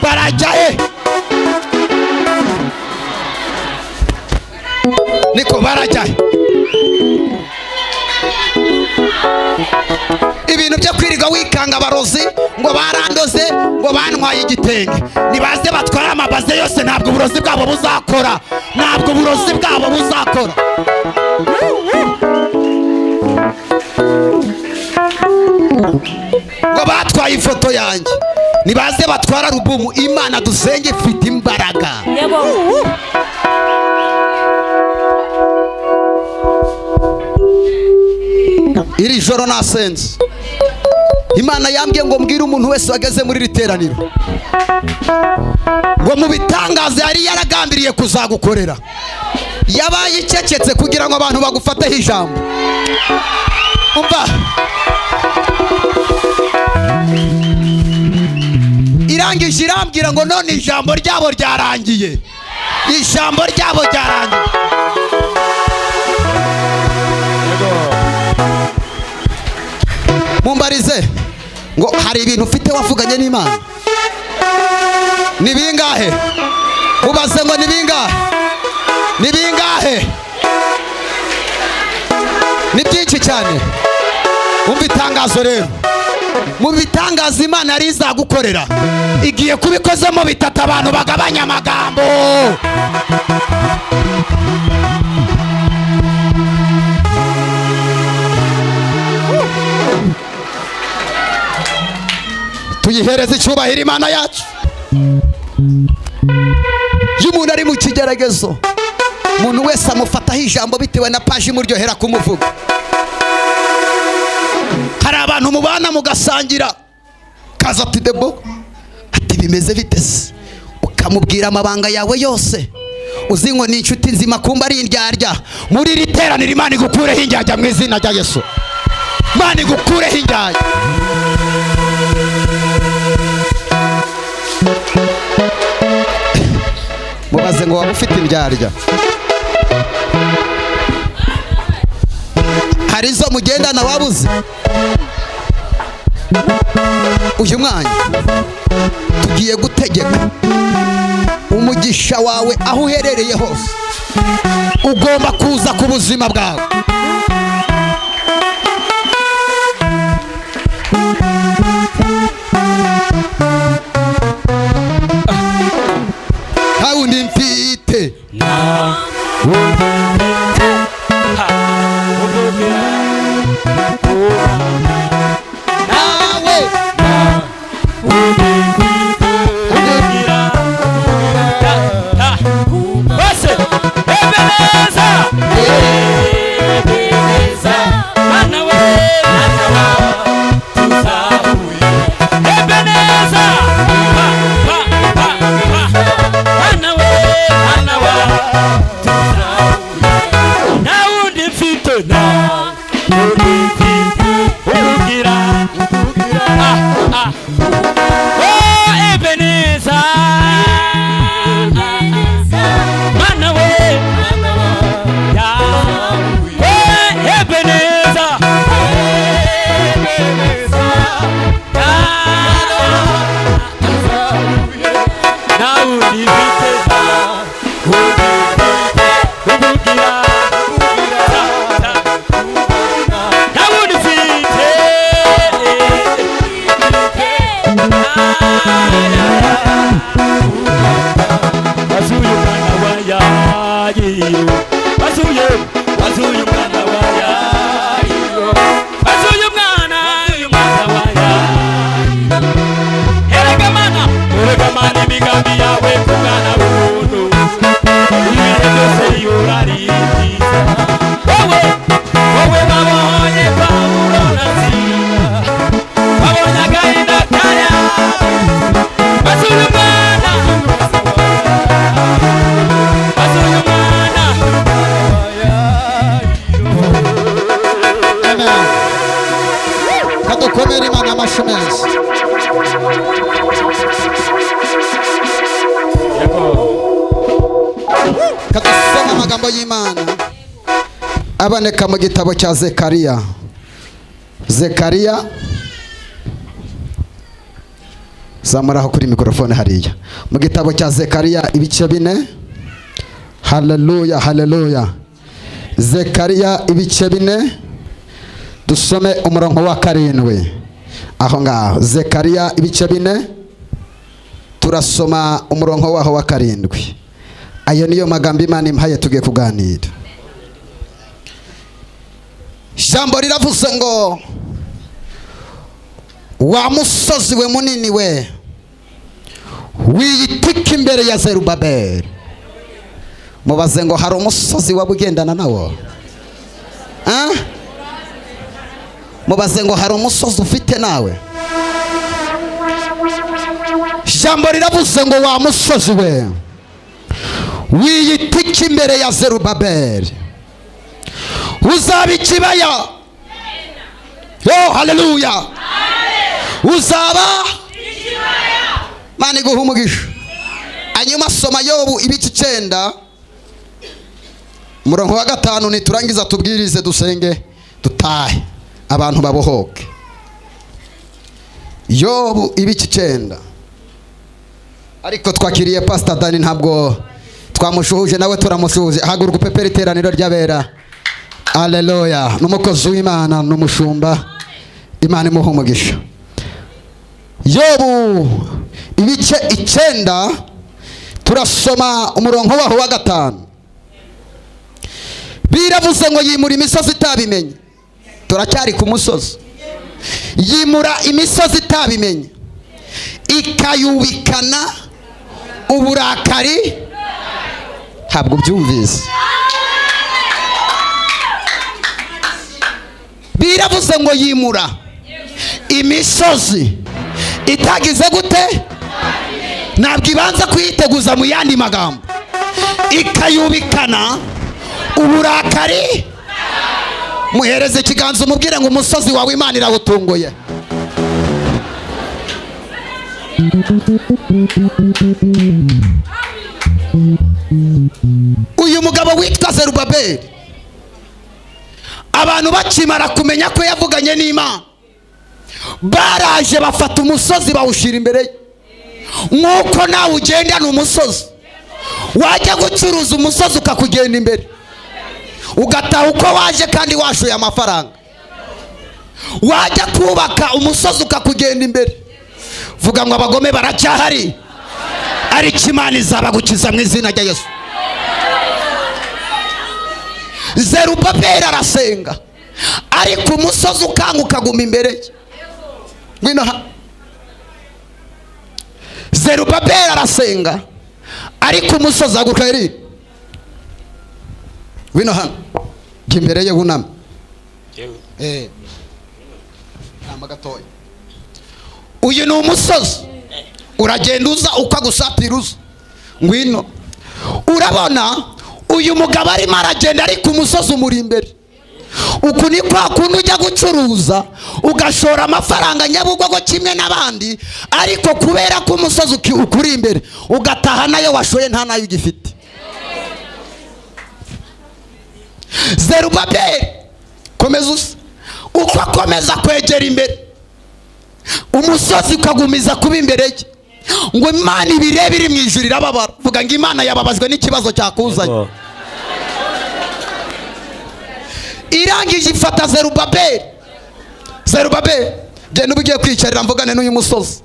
Barajya he? Niko barajya he? Ibintu byo kwirirwa wikanga abarozi ngo barandoze ngo bantwaye igitenge, nibaze batwara amabaze yose, ntabwo uburozi bwabo buzakora, ntabwo uburozi bwabo buzakora. Ngo batwaye ifoto yanjye, nibaze batwara rubumu. Imana dusenge ifite imbaraga. Iri joro nasenze, Imana yambwiye ngo mbwire umuntu wese wageze muri iri teraniro ngo mu bitangaza yari yaragambiriye kuzagukorera, yabaye icecetse kugira ngo abantu bagufateho ijambo. Umva, irangije irambwira ngo none ijambo ryabo ryarangiye, ijambo ryabo ryarangiye. Mumbarize ngo hari ibintu ufite wavuganye n'Imana? Ni bingahe? Ubaze ngo ni bingahe? Ni bingahe? Ni byinshi cyane. Umva itangazo rero, mu bitangaza Imana yari izagukorera igiye kubikozemo bitatu, abantu bagabanya amagambo. Tuyihereze icyubahiro Imana yacu. Iyo umuntu ari mu kigeragezo, umuntu wese amufataho ijambo bitewe na paji imuryohera kumuvuga. Hari abantu mubana mugasangira, kaza ati debo, ati bimeze bite se, ukamubwira amabanga yawe yose, uzi ngo ni inshuti nzima kumba ari indyarya. Muri iri teraniro Imana igukureho indyarya mu izina rya Yesu. Imana igukureho indyarya. Mubaze ngo waba ufite indyarya? Hari izo mugendana wabuze? Uyu mwanya tugiye gutegeka umugisha wawe aho uherereye hose, ugomba kuza ku buzima bwawe. Nta wundi mfite, nta wundi mfite, nawe nta wundi mfite, bose Ebeneza, Ebeneza, Mana we, Mana wa tuzahuye, Ebeneza, pa pa pa pa, Mana we, Mana wa tuzahuye, nta wundi mfite, nta wundi mfite, urugira, ah ah, oh Ebeneza, Mana we, ya, oh Ebeneza, Ebeneza, ya, nta wundi mfite, nta wundi mfite, urugira, nta wundi mfite. Bazuye umwana wa Yayiro, bazuye, bazuye umwana wa Yayiro, bazuye umwana, umwana wa Yayiro. Erega Mana, erega Mana, imigambi yawe ku mwana w'umuntu, ibihe byose yurari byiza. Wowe, wowe babonye Pawulo na Sila, babonye agahinda kaya, bazuye umwana, bazuye umwana. Amen. Kadukomere Imana amashyi meza. Kadusome amagambo y'Imana aboneka mu gitabo cya Zekariya. Zekariya, zamuraho kuri mikrofone hariya. Mu gitabo cya Zekariya ibice 4. Haleluya, haleluya. Zekariya ibice 4, dusome umurongo wa 7. Aho ngaho Zekariya ibice 4, turasoma umurongo waho wa 7. Ayo niyo magambo Imana impaye tugiye kuganira. Ijambo riravuze ngo wa musozi we munini we, wiyitika imbere ya Zerubabeli. Mubaze ngo hari umusozi wabugendana nawo? Mubaze ngo hari umusozi ufite nawe? Ijambo riravuze ngo wa musozi we wiyitike imbere ya Zerubabeli, uzaba ikibaya. Oh, haleluya! Uzaba ikibaya. Mana iguhe umugisha. Hanyuma soma Yobu ibice 9 umurongo wa 5, niturangiza tubwirize dusenge dutahe abantu babohoke. Yobu ibice 9. Ariko twakiriye Pastor Dani, ntabwo twamushuhuje, nawe turamushuhuje. Haguruka upepere iteraniro ry'abera. Haleluya. N'umukozi w'Imana n'umushumba, Imana imuhe umugisha. Yobu ibice 9 turasoma umurongo waho wa 5. Biravuze ngo yimura imisozi itabimenye. Turacyari ku musozi. Yimura imisozi itabimenye, ikayubikana uburakari. Ntabwo byumvise. Biravuze ngo yimura imisozi itagize gute? Ntabwo ibanza kuyiteguza mu yandi magambo, ikayubikana uburakari. Muhereze ikiganza umubwire ngo umusozi wawe Imana irawutunguye. Uyu mugabo witwa Zerubabeli, abantu bakimara kumenya ko yavuganye n'Imana, baraje bafata umusozi bawushira imbere ye. Nk'uko nawe ugendana umusozi, wajya gucuruza umusozi ukakugenda imbere, ugataha uko waje kandi washoye amafaranga. Wajya kubaka umusozi ukakugenda imbere. Vuga ngo abagome baracyahari, ariko Imana izabagukiza mu izina rya Yesu. Zerubabeli arasenga, ariko umusozi ukanga ukaguma imbere ye. Ngwino ha. Zerubabeli arasenga, ariko umusozi aguka eri. Ngwino hano, jya imbere ye wuname. Nama gatoya. Uyu ni umusozi, uragenda uza ukagusatira uza. Ngwino. Urabona uyu mugabo arimo aragenda, ariko umusozi umuri imbere. Uku ni kwa kuntu ujya gucuruza ugashora amafaranga Nyabugogo kimwe n'abandi, ariko kubera ko umusozi ukuri imbere ugataha nayo washoye nta nayo ugifite. Zerubabeli komeza usa, uko akomeza kwegera imbere umusozi ukagumiza kuba imbere ye. Ngo Imana ibirebe iri mu ijuru irababara. Vuga ngo Imana yababajwe n'ikibazo cyakuzanye. Irangije ifata Zerubabeli. Zerubabeli genda ugiye kwicarira mvugane n'uyu musozi.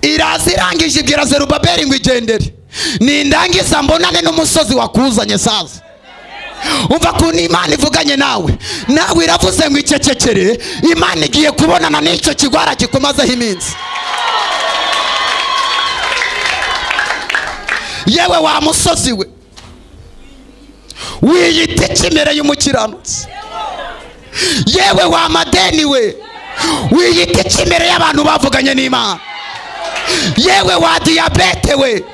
Iraza irangije ibwira Zerubabeli ngo igendere, nindangiza mbonane n'umusozi wakuzanye. Saza umva kuntu Imana ivuganye nawe, nawe iravuze ngo icecekere. Imana igiye kubonana n'icyo kigwara kikumazeho iminsi. Yewe wa musozi we wiyita imbere y'umukiranutsi, yewe wa madeni we wiyita imbere y'abantu bavuganye n'Imana, yewe wa diyabete we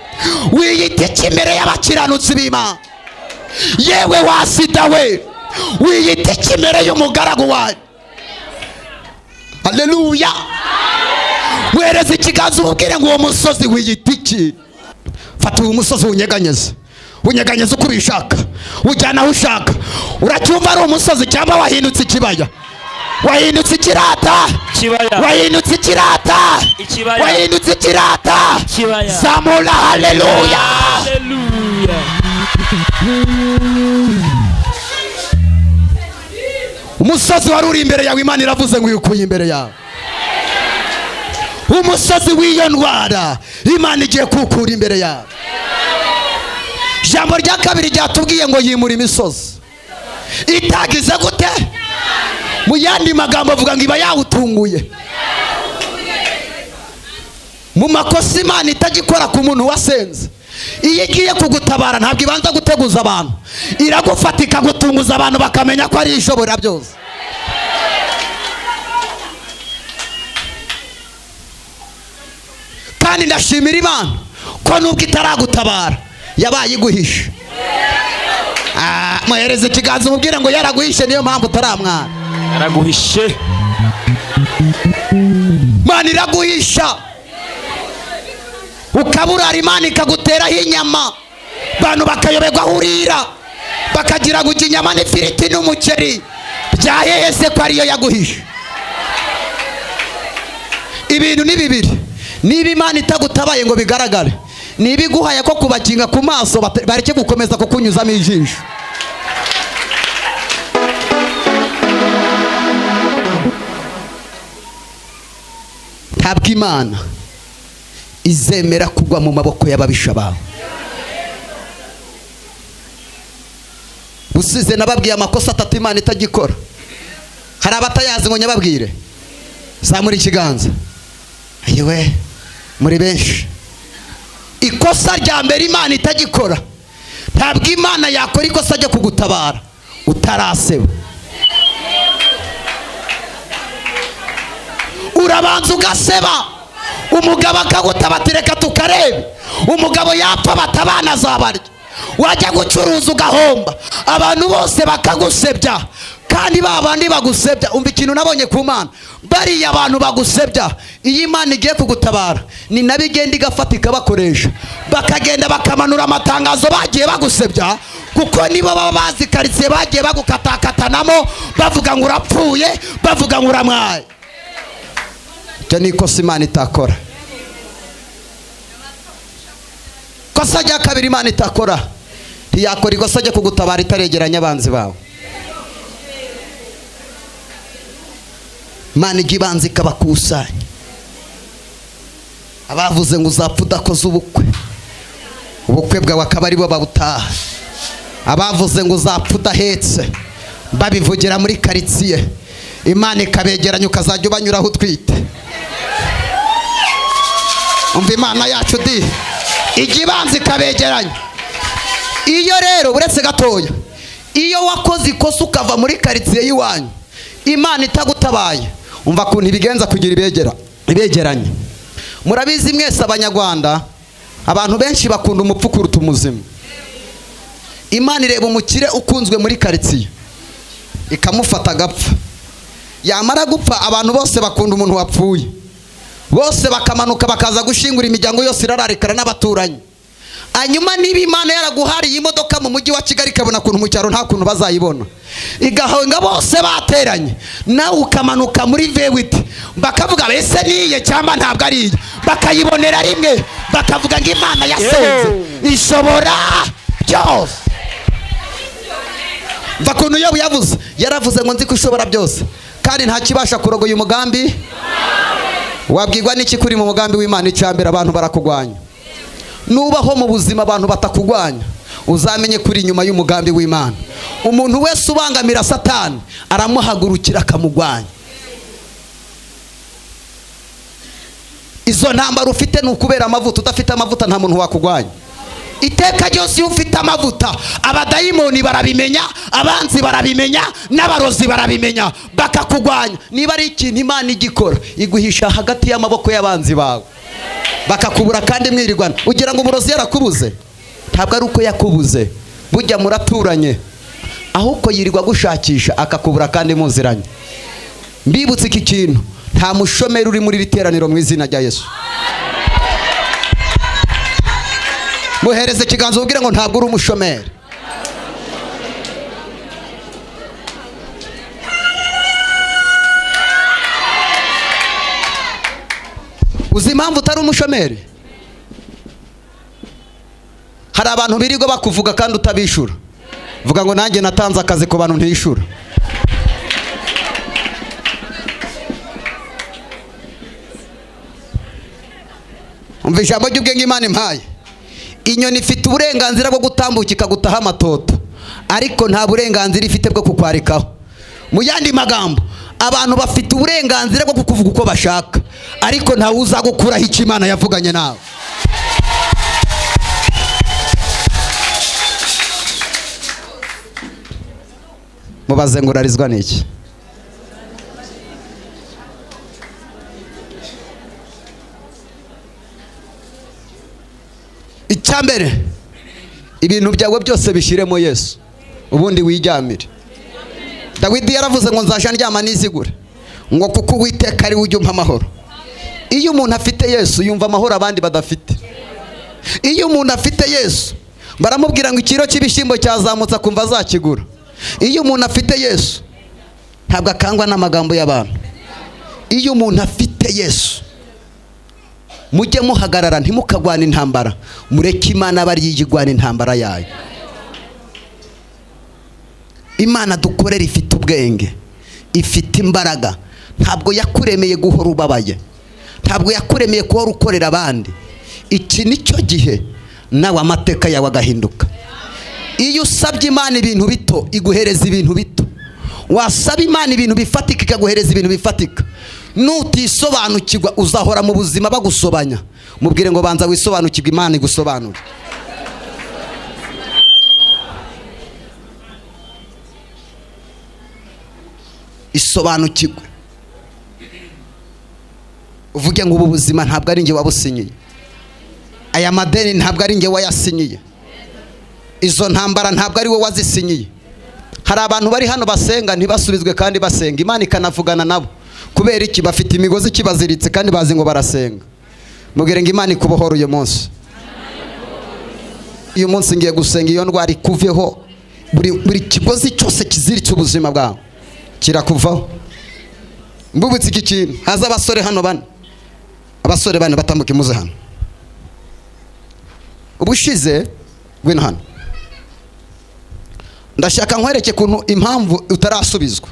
wiyita imbere y'abakiranutsi b'Imana, yewe wa sida we wiyita imbere y'umugaragu wawe. Haleluya. Wereze ikiganza umubwire ngo uwo musozi wiyita iki. Fata uwo musozi unyeganyeze, unyeganyeze uko ubishaka, ujyana aho ushaka. Uracyumva ari umusozi cyangwa wahindutse ikibaya? Wahindutse ikirata, wahindutse ikirata, wahindutse ikirata. Zamura haleluya. Umusozi wari uri imbere yawe, Imana iravuze ngo uyikuye imbere yawe. Umusozi w'iyo ndwara Imana igiye kukura imbere yawe. Ijambo rya kabiri ryatubwiye ngo yimura imisozi itagize gute? Mu yandi magambo avuga ngo iba yawutunguye. Mu makosa Imana itagikora ku muntu wasenze, iyo igiye kugutabara ntabwo ibanza guteguza abantu, iragufata ikagutunguza abantu bakamenya ko ari ishobora byose. Kandi ndashimira Imana ko nubwo itaragutabara yabaye iguhishe. Muhereze ikiganza umubwire ngo yaraguhishe, niyo mpamvu utaramwana. Yaraguhishe. Imana iraguhisha ukaburara, Imana ikaguteraho inyama, abantu bakayoberwa aho urira, bakagira ngo inyama n'ifiriti n'umuceri byahehese ko ariyo yaguhishe. Ibintu ni bibiri: niba Imana itagutabaye ngo bigaragare, niba iguhaye ko kubakinga ku maso bareke gukomeza kukunyuzamo ijisho. Ntabwo Imana izemera kugwa mu maboko y'ababisha bawe. Usize nababwiye amakosa atatu Imana itagikora. Hari abatayazi ngo nyababwire. Zamura ikiganza. Ayiwe, muri benshi. Ikosa rya mbere Imana itagikora, ntabwo Imana yakora ikosa ryo kugutabara utaraseba. Urabanza ugaseba, umugabo akagutabatireka tukarebe, umugabo yapfa batabana zabarya, wajya gucuruza ugahomba, abantu bose bakagusebya. Kandi babandi bagusebya, umva ikintu nabonye ku Mana, bariya abantu bagusebya, iyi Imana igiye kugutabara ni nabi igenda igafata ikabakoresha, bakagenda bakamanura amatangazo bagiye bagusebya, kuko nibo baba bazi karitsiye bagiye bagukatakatanamo, bavuga ngo urapfuye, bavuga ngo uramwaye. Icyo ni ikosa Imana itakora. Ikosa rya kabiri Imana itakora, ntiyakora ikosa ryo kugutabara itaregeranya abanzi bawe. Imana ijya ibanza ikabakusanya. Abavuze ngo uzapfa udakoze ubukwe, ubukwe bwawe akaba aribo babutaha. Abavuze ngo uzapfa udahetse, babivugira muri karitsiye, Imana ikabegeranya ukazajya ubanyuraho utwite. Umva Imana yacu di ijya ibanza ikabegeranya. Iyo rero uretse gatoya, iyo wakoze ikosa ukava muri karitsiye y'iwanyu, Imana itagutabaye, umva kuntu ibigenza kugira ibegeranye. Murabizi mwese Abanyarwanda, abantu benshi bakunda umupfu kuruta umuzima. Imana ireba umukire ukunzwe muri karitsiye ikamufata agapfa. Yamara gupfa abantu bose bakunda umuntu wapfuye, bose bakamanuka bakaza gushingura, imiryango yose irararikana n'abaturanyi. Hanyuma niba Imana yaraguhariye imodoka mu mujyi wa Kigali ikabona kuntu mu cyaro nta kuntu bazayibona, igahonga bose bateranye, nawe ukamanuka muri V8, bakavuga bese niye cyangwa ntabwo ari iye, bakayibonera rimwe, bakavuga ngo Imana yasenze ishobora byose. Mva kuntu Yobu yavuze, yaravuze ngo nzi ko ishobora byose kandi nta kibasha kurogoya umugambi. Wabwirwa n'iki kuri mu mugambi w'Imana? Icyambere abantu barakugwanya. Nubaho mu buzima abantu batakugwanya, uzamenye kuri inyuma y'umugambi w'Imana. Umuntu wese ubangamira Satani aramuhagurukira akamugwanya. Izo ntambara ufite ni ukubera amavuta. Udafite amavuta nta muntu wakugwanya. Iteka ryose iyo ufite amavuta, abadayimoni barabimenya, abanzi barabimenya, n'abarozi barabimenya, bakakugwanya. Niba ari ikintu Imana igikora, iguhisha hagati y'amaboko y'abanzi bawe, bakakubura kandi mwirirwana. Ugira ngo umurozi yarakubuze? Ntabwo ari uko yakubuze, bujya muraturanye, ahubwo yirirwa gushakisha akakubura kandi muziranye. Mbibutse iki kintu, nta mushomeri uri muri riteraniro mu izina rya Yesu. Muhereze ikiganza ubwire ngo ntabwo uri umushomeri. Uzi impamvu utari umushomeri? Hari abantu birirwa bakuvuga kandi utabishura. Vuga ngo nanjye natanze akazi ku bantu ntishura. Umva ijambo ry'ubwenge Imana impaye. Inyoni ifite uburenganzira bwo gutambuka ikagutaha amatoto, ariko nta burenganzira ifite bwo kukwarikaho. Mu yandi magambo, abantu bafite uburenganzira bwo kukuvuga uko bashaka, ariko nta uzagukuraho icyo Imana yavuganye nawe. Mubaze ngo urarizwa n'iki? Icya mbere, ibintu byawe byose bishyiremo Yesu, ubundi wijyamire. Dawidi yaravuze ngo nzaja ndyama nizigure, ngo kuko Uwiteka ari we ujya umpa amahoro. Iyo umuntu afite Yesu yumva amahoro abandi badafite. Iyo umuntu afite Yesu baramubwira ngo ikiro cy'ibishyimbo cyazamutse akumva azakigura. Iyo umuntu afite Yesu ntabwo akangwa n'amagambo y'abantu. Iyo umuntu afite Yesu, mujye muhagarara ntimukagwana intambara, mureke Imana aba ariyo igwana intambara yayo. Imana dukorera ifite ubwenge, ifite imbaraga. Ntabwo yakuremeye guhora ubabaye, ntabwo yakuremeye guhora ukorera abandi. Iki nicyo gihe nawe amateka yawe agahinduka. Iyo usabye Imana ibintu bito iguhereza ibintu bito, wasaba Imana ibintu bifatika ikaguhereza ibintu bifatika. Nutisobanukirwa uzahora mu buzima bagusobanya. Mubwire ngo banza wisobanukirwe, Imana igusobanure. Isobanukirwe, uvuge ngo ubu buzima ntabwo ari njye wabusinyiye, aya madeni ntabwo ari njye wayasinyiye, izo ntambara ntabwo ari wowe wazisinyiye. Hari abantu bari hano basenga ntibasubizwe kandi basenga, Imana ikanavugana nabo. Kubera iki? Bafite imigozi ikibaziritse kandi bazi ngo barasenga. Mubwire ngo Imana ikubohora uyu munsi. Uyu munsi ngiye gusenga iyo ndwara ikuveho, buri kigozi cyose kiziritse ubuzima bwawe kirakuvaho. Mbubutse iki kintu, haza abasore hano bane, abasore bane batambuke muze hano. Ubushize ngwino hano, ndashaka nkwereke kuntu impamvu utarasubizwa.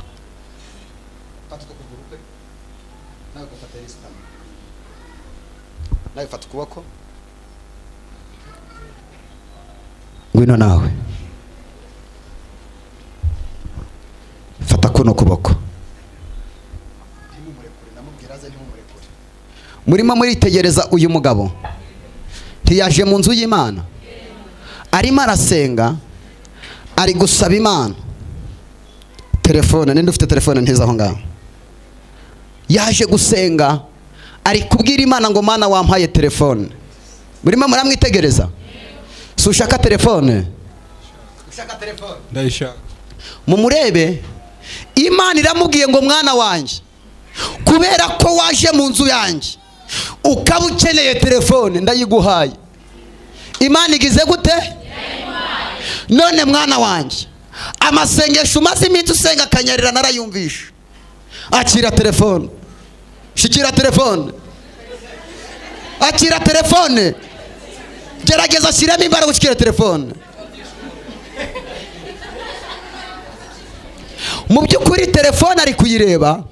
Nawe fata ukuboko, ngwino nawe fata kuno kuboko. Murimo muritegereza uyu mugabo, ntiyaje mu nzu y'Imana, arimo arasenga, ari gusaba Imana telefone. Ninde ufite telefone ntiza aho ngaho? Yaje gusenga, ari kubwira Imana ngo Mana wampaye telefone. Murimo muramwitegereza. Si ushaka telefone? Ushaka telefone? Ndayishaka. Mumurebe. Imana iramubwiye ngo mwana wanjye, kubera ko waje mu nzu yanjye ukaba ukeneye telefone, ndayiguhaye. Imana igize gute? None mwana wanjye, amasengesho umaze iminsi usenga akanyarira narayumvisha. Akira telefone, shikira telefone, akira telefone, gerageza shyiramo imbaraga ushikire telefone. Mu by'ukuri telefone ari kuyireba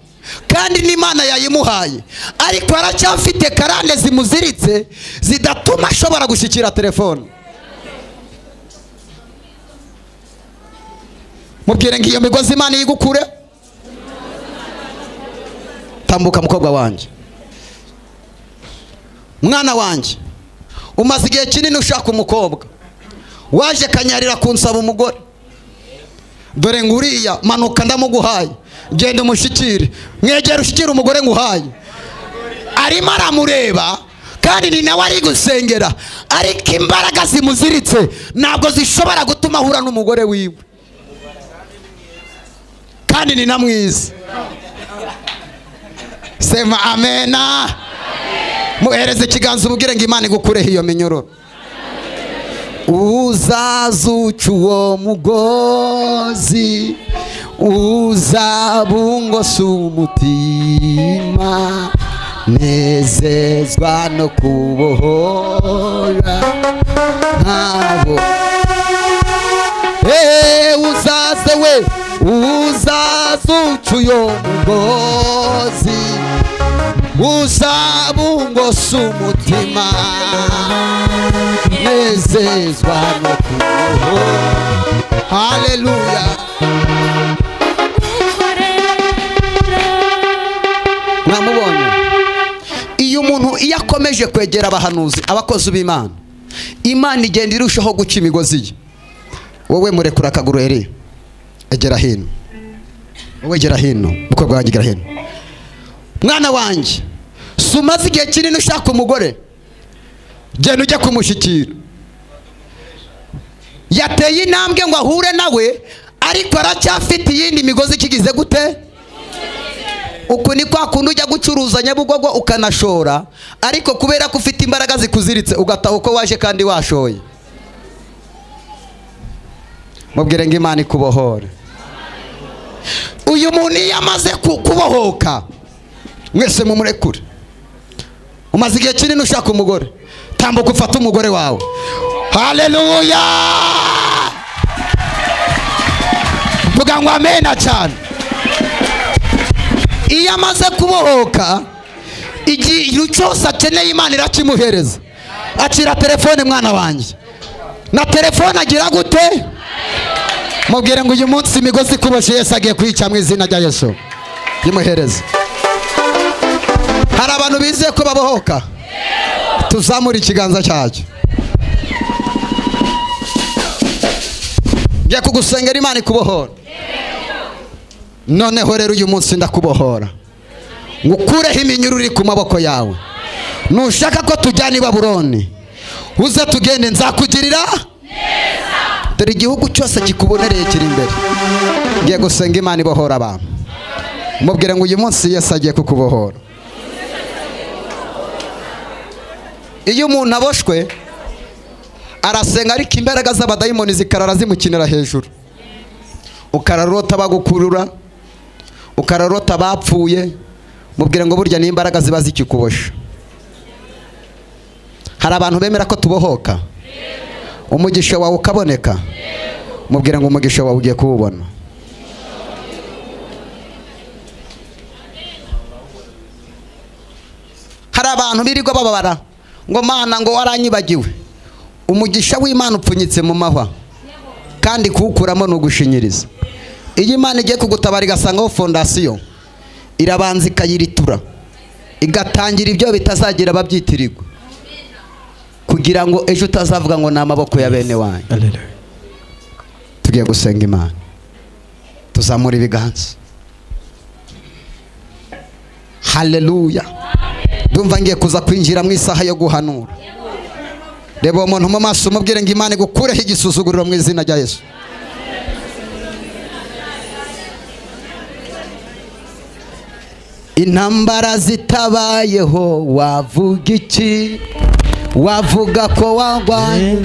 kandi n'Imana yayimuhaye, ariko aracyafite karande zimuziritse zidatuma ashobora gushyikira telefone. Mubwire ngo iyo migozi Imana yigukure. Tambuka mukobwa wanjye, mwana wanjye, umaze igihe kinini ushaka umukobwa, waje kanyarira kunsaba umugore. Dore nguriya manuka ndamuguhaye, genda umushikire, mwegera ushikire umugore nguhaye. Arimo aramureba kandi ni nawe ari gusengera, ariko imbaraga zimuziritse ntabwo zishobora gutuma ahura n'umugore wiwe, kandi ni na mwiza. Sema amena. Muhereze ikiganza umubwire ngo Imana igukureho iyo minyururu. Uzazuca uwo mugozi, uzabungosa umutima, nezezwa no kubohora nkabo. Uzaze we, uzazuca uyo mugozi, uzabungosa umutima, nezezwa no kubohora. Haleluya. Mwamubonye? Iyo umuntu iyo akomeje kwegera abahanuzi, abakozi b'Imana, Imana igenda irushaho guca imigozi ye. Wowe murekura akaguru eri, egera hino. Wowe egera hino, mukobwa wanjye egera hino. Mwana wanjye, si umaze igihe kinini ushaka umugore, genda ujya kumushyikira. Yateye intambwe ngo ahure nawe, ariko aracyafite iyindi migozi ikigize gute? Uku ni kwa kundi ujya gucuruza Nyabugogo ukanashora, ariko kubera ko ufite imbaraga zikuziritse ugataha uko waje kandi washoye. Mubwire ngo Imana ikubohore. Uyu muntu iyo amaze kubohoka, mwese mumurekure. Umaze igihe kinini ushaka umugore, tambuka ufate umugore wawe. Haleluya! Vuga ngo amena cyane. Iyo amaze kubohoka, igihe cyose akeneye Imana irakimuhereza. Akira telefone mwana wanjye, na telefone agira gute? Mubwire ngo uyu munsi imigozi ikuboshye Yesu agiye kuyica mu izina rya Yesu. Yimuhereze. Hari abantu bizeye ko babohoka, tuzamura ikiganza cyacu. Ngiye kugusengera Imana ikubohora. Noneho rero uyu munsi ndakubohora, ngukureho iminyururu iri ku maboko yawe. Nushaka ko tujyana i Babuloni, uze tugende, nzakugirira neza. Dore igihugu cyose kikubonereye kiri imbere. Ngiye gusenga Imana ibohora abantu. Mubwire ngo uyu munsi Yesu agiye kukubohora. Iyo umuntu aboshwe arasenga, ariko imbaraga z'abadayimoni zikarara zimukinira hejuru. Ukararota bagukurura, ukararota bapfuye. Mubwire ngo burya ni imbaraga ziba zikikubosha. Hari abantu bemera ko tubohoka, umugisha wawe ukaboneka. Mubwire ngo umugisha wawe ugiye kuwubona. Hari abantu birirwa bababara ngo Mana ngo waranyibagiwe. Umugisha w'Imana upfunyitse mu mahwa, kandi kuwukuramo ni ugushinyiriza. Iyo Imana igiye kugutabara igasangaho fondasiyo, irabanza ikayiritura, igatangira ibyo bitazagira babyitirirwa, kugira ngo ejo utazavuga ngo ni amaboko ya bene wanyu. Tugiye gusenga Imana, tuzamura ibiganza. Haleluya! Ndumva ngiye kuza kwinjira mu isaha yo guhanura. Reba uwo muntu mu maso, umubwire ngo Imana igukureho igisuzuguriro mu izina rya Yesu. Intambara zitabayeho wavuga iki? Wavuga ko wagwanye.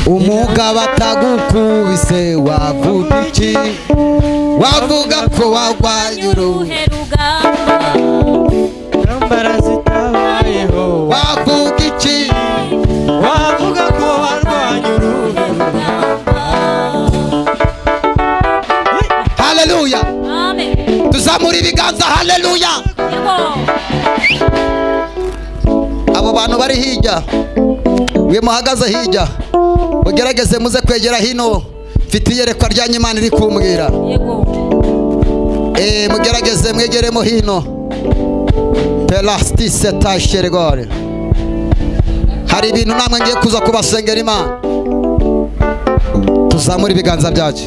Umugabo atagukubise wavuga iki? Wavuga ko wagwanye uruhe rugamba. Intambara zitabayeho wavuga iki? Wavuga ko warwanye uruhe rugamba. Haleluya! Amen. Tuzamura ibiganza. Haleluya! Abo bantu bari hirya, mwe muhagaze hirya, mugerageze muze kwegera hino. Mfite iyerekwa ryanyu Imana iri kumbwira. Mugerageze mwegeremo hino. Pelastise tasheregore. Hari ibintu namwe ngiye kuza kubasengera Imana. Tuzamura ibiganza byacu.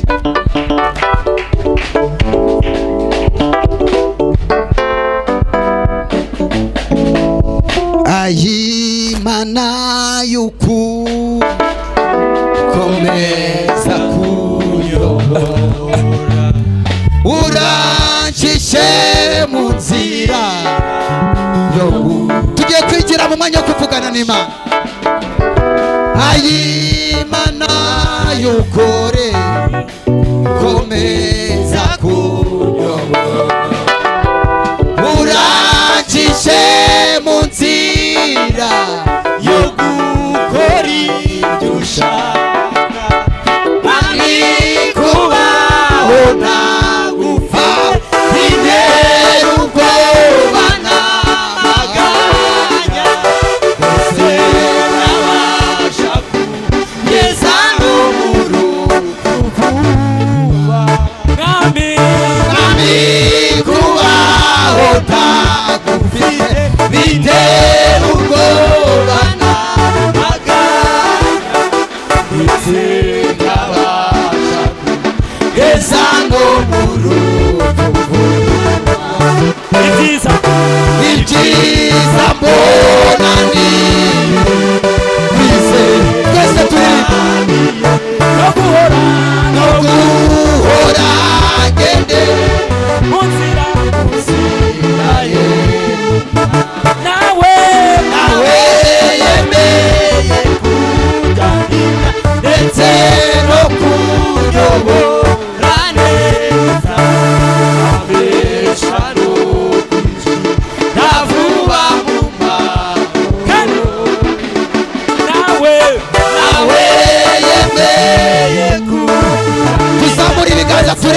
Ayimana yuku komeza kuyobora, urancishe mu nzira yo. Tugiye kwigira mu mwanya wo kuvugana n'Imana. Ayimana yukore komeza kuyobora, urancishe mu nzira yo gukora ibyo ushaka. Ani kubaho ntagupfa, bintera ubwoba n'amaganya, Ndetse nabasha kugeza no mu rupfu vuba. Mwami, Mwami, kubaho ntagufite bitera ubwoba n'amaganya, ndetse nabasha kugeza no mu rupfu vuba. Ibyiza, Ibyiza mbona ni bize. Twese turi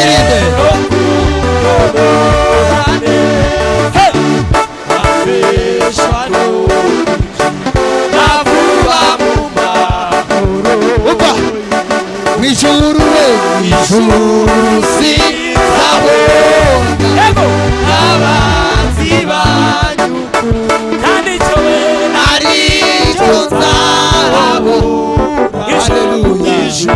Turirimbe. Umva. Mw'ijuru we, mw'ijuru sinzabona Yego. abanzi banyu, Kandi icyo we aricyo nzabona. Haleluya.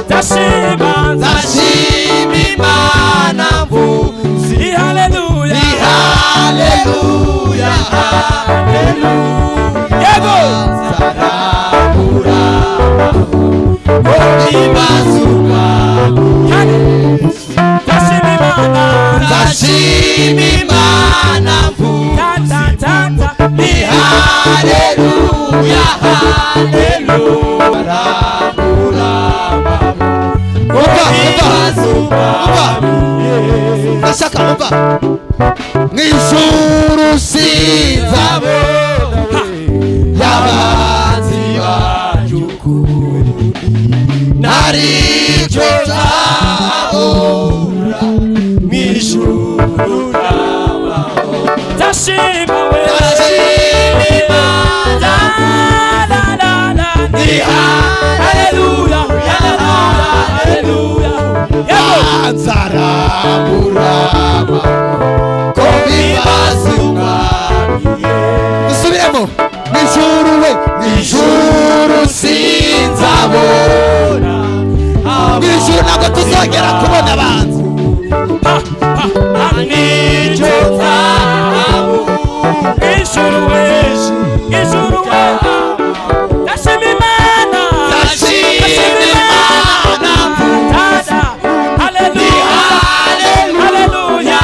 Ndashima. Nzashima Imana mvuze Haleluya. Haleluya, haleluya. Yego. Nzarabura ko imbazuka. Kandi ndashima Imana. Nzashima Imana mvuze Ta ta ta ta. Haleluya, haleluya. Nzarabura ko imbazuka. Ndashaka umva. Mw'ijuru sinzabona y'abanzi banyu, naricyo nzabura mw'ijuru n'amahoro. Ndashima we. Ndashima Imana. La la la la. Haleluya. Haleluya. Yego. Nzaraburama ko bibazuka. Dusubiremo. Mw'ijuru we, mw'ijuru sinzabona. Mw'ijuru ntabwo tuzongera kubona abanzi. Nicyo nzabura. Ijuru we. Ijuru we. Ndashima Imana. Ndashima Imana. Tata. Haleluya. Haleluya.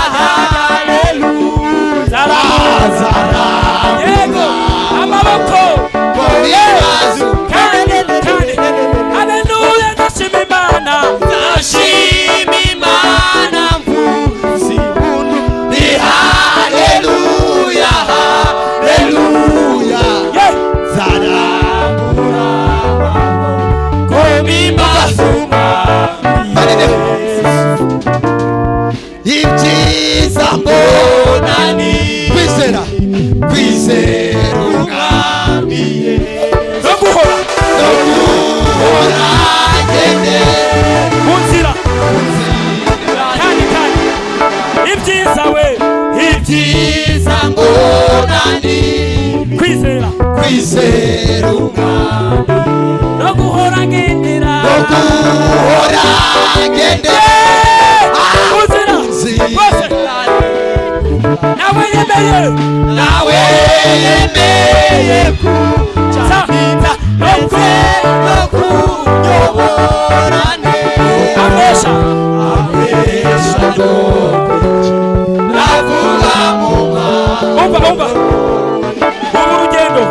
Haleluya. Yego. Amaboko. Bibazuka. Kandi kandi. Haleluya. Ndashima Imana. Ndashima Imana mvuze impundu. Ni haleluya, haleluya. Yeah. Nzarabura ko bibazuka. Ibyiza mbona ni kwizera, kwizera umwami Yesu. No guhora. No guhora ngendera Mu nzira. Kandi kandi. Ibyiza we. Ibyiza mbona ni Kwizera. kwizera umwami. No guhora ngendera. No guhora ngendera Mu nzira. Rwose. Nawe yemeye. Nawe yemeye Sa. kuca No ku. no kunyobora neza. Amesha. Amesha no kwica. Navuga mu Umva umva. Ubu rugendo.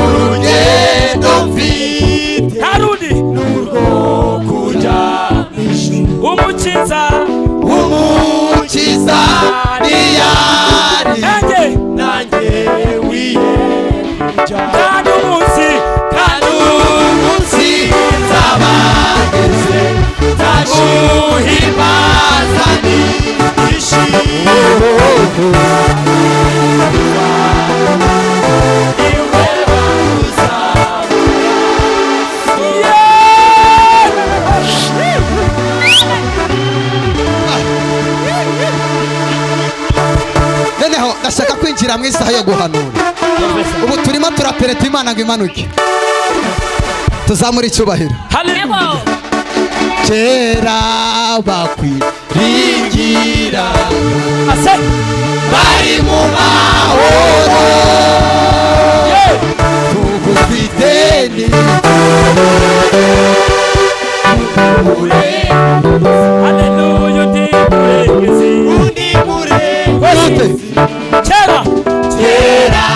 Urugendo mfite Nta rundi. n'urwo kujya mw'ijuru. Umukiza. Umukiza ntiyari Nanjye. nanjye wiyeja. Kandi umunsi. Kandi umunsi nzabageze nzashuhimbaza nishimye. Noneho ndashaka kwinjira mu isaha yo guhanura. Ubu turimo turapereta Imana ngo imanuke. Tuzamure icyubahiro. Haleluya. Kera bakwiringira Ase. bari mu mahoro. Yeah. Tugufite ni Haleluya. Undi murengezi. undi murengezi. Kera. Kera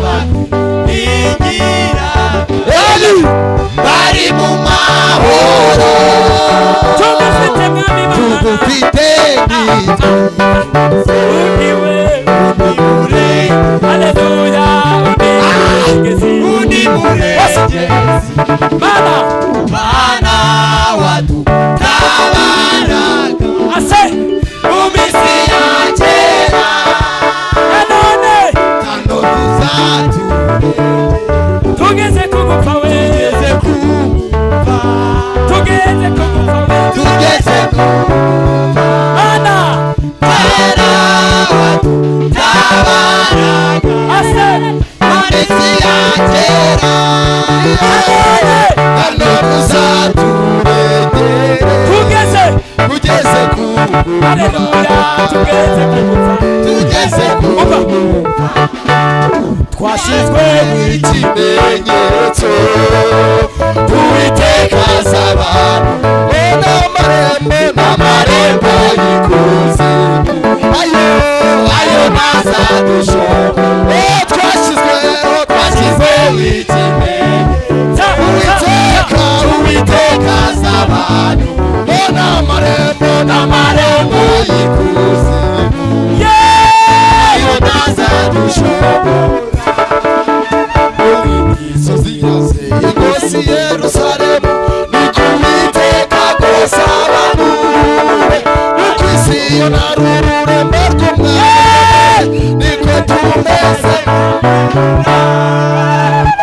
bakwiringira bari mu mahoro. Tugufite mwami Imana. Tugufite ni Undi we. undi murengezi. Haleluya. Undi murengezi. Undi murengezi. Mana. Mana Wadutabaraga ase mu minsi ya kera, nanone nano uzaturengere. Tugeze kugupfa we, Tugeze gupfa, tugeze kugupfa we, tugeze gupfa. Mana Kera wadutabaraga ase mu minsi ya kera, nano uzaturengere. Tugeze Tugeze gupfa, haleluya, tugeze kugupfa, tugeze gupfa. Twashyizwe Ikimenyetso Uwiteka azabana n'amarembo, n'amarembo y'ikuzimu ayo ayo ntazadushobora. Twashyizweho, twashyizweho ikimenyetso Uwiteka, Uwiteka azabana n'amarembo, n'amarembo y'ikuzimu ayo ntazadushobora. Imisozi yose igose i Yerusalemu ni ku Uwiteka rwose abantu be, nuko isi yo nari ururembo rw'umwami, niko tumeze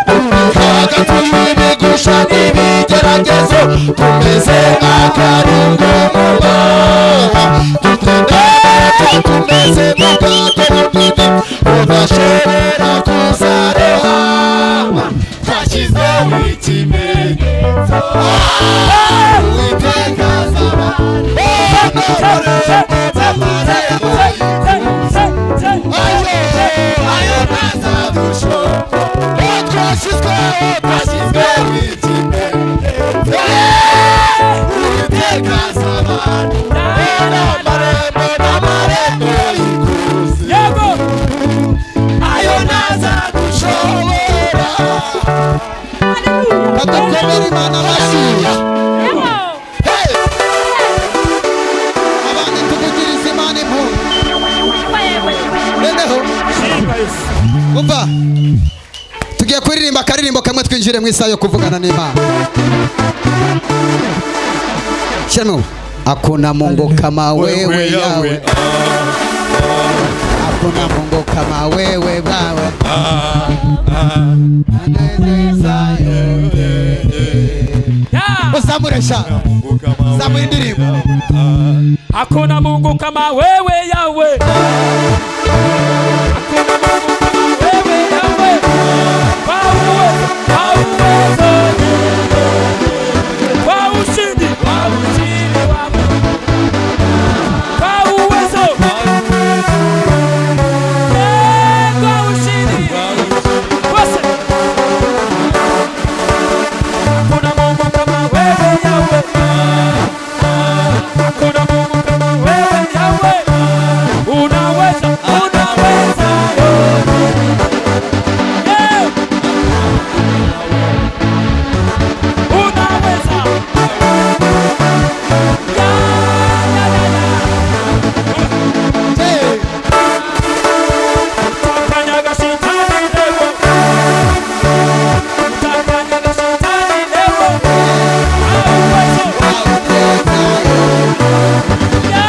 turi hagati y'ibigusha n'ibigeragezo, tumeze nk'akarungu mu maha, tugenda tumeze nk'ubwato bunini budashobora kuzarohama. Twashyizeho ikimenyetso Uwiteka azaba n'amarembo, n'amarembo ayo ayo ntazadushobora. Twashyizweho, twashyizweho ikimenyetso Uwiteka azaba n'amarembo, n'amarembo y'ikuzimu yego ayo ntazadushobora. Kadukomere Imana amashyi. Hey! Abandi tuvugirize Imana impundu. Noneho shima Yesu. Umva, tugiye kuririmba akaririmbo kamwe twinjire mu isaha yo kuvugana n'Imana. Shyiramo hakuna Mungu kama wewe yawe, hakuna Mungu kama wewe bawe. Uzamure sha, zamura indirimbo. Hakuna Mungu kama wewe Yahweh. Hakuna Mungu kama wewe Yahweh. Kwa uwezo, kwa uwezo, kwa ushindi, kwa ushindi wa Mungu. Kwa uwezo, kwa ushindi. Basi. Hakuna Mungu kama wewe Yahweh. Hakuna Mungu kama wewe Yahweh. Unaweza, unaweza yote. Yeah. Unaweza. Ya, ya, ya, ya. Utakanyaga shetani leo. Utakanyaga shetani leo. Kwa uwezo. Ya, ya, ya, ya.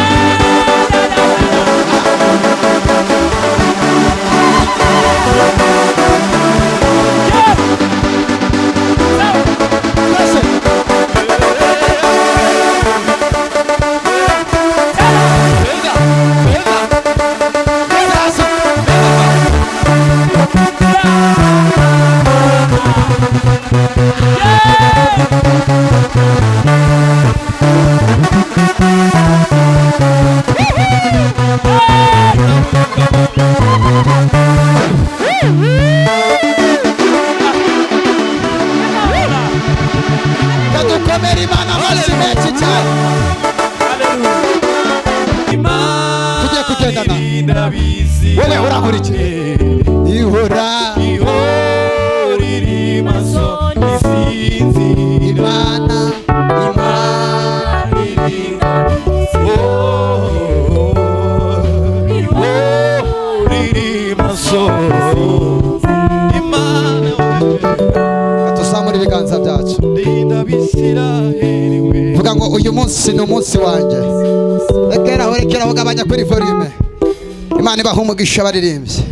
Kadukomere Imana amashyi menshi cyane. Tugiye kugendana, wowe urankurikiye, ihora Imana, Imana tuzamura ibiganza byacu. Vuga Vuga ngo uyu munsi ni umunsi wanjye. Rekeraho, rekeraho, gabanya kuri volume. Imana ibaha umugisha abaririmbyi.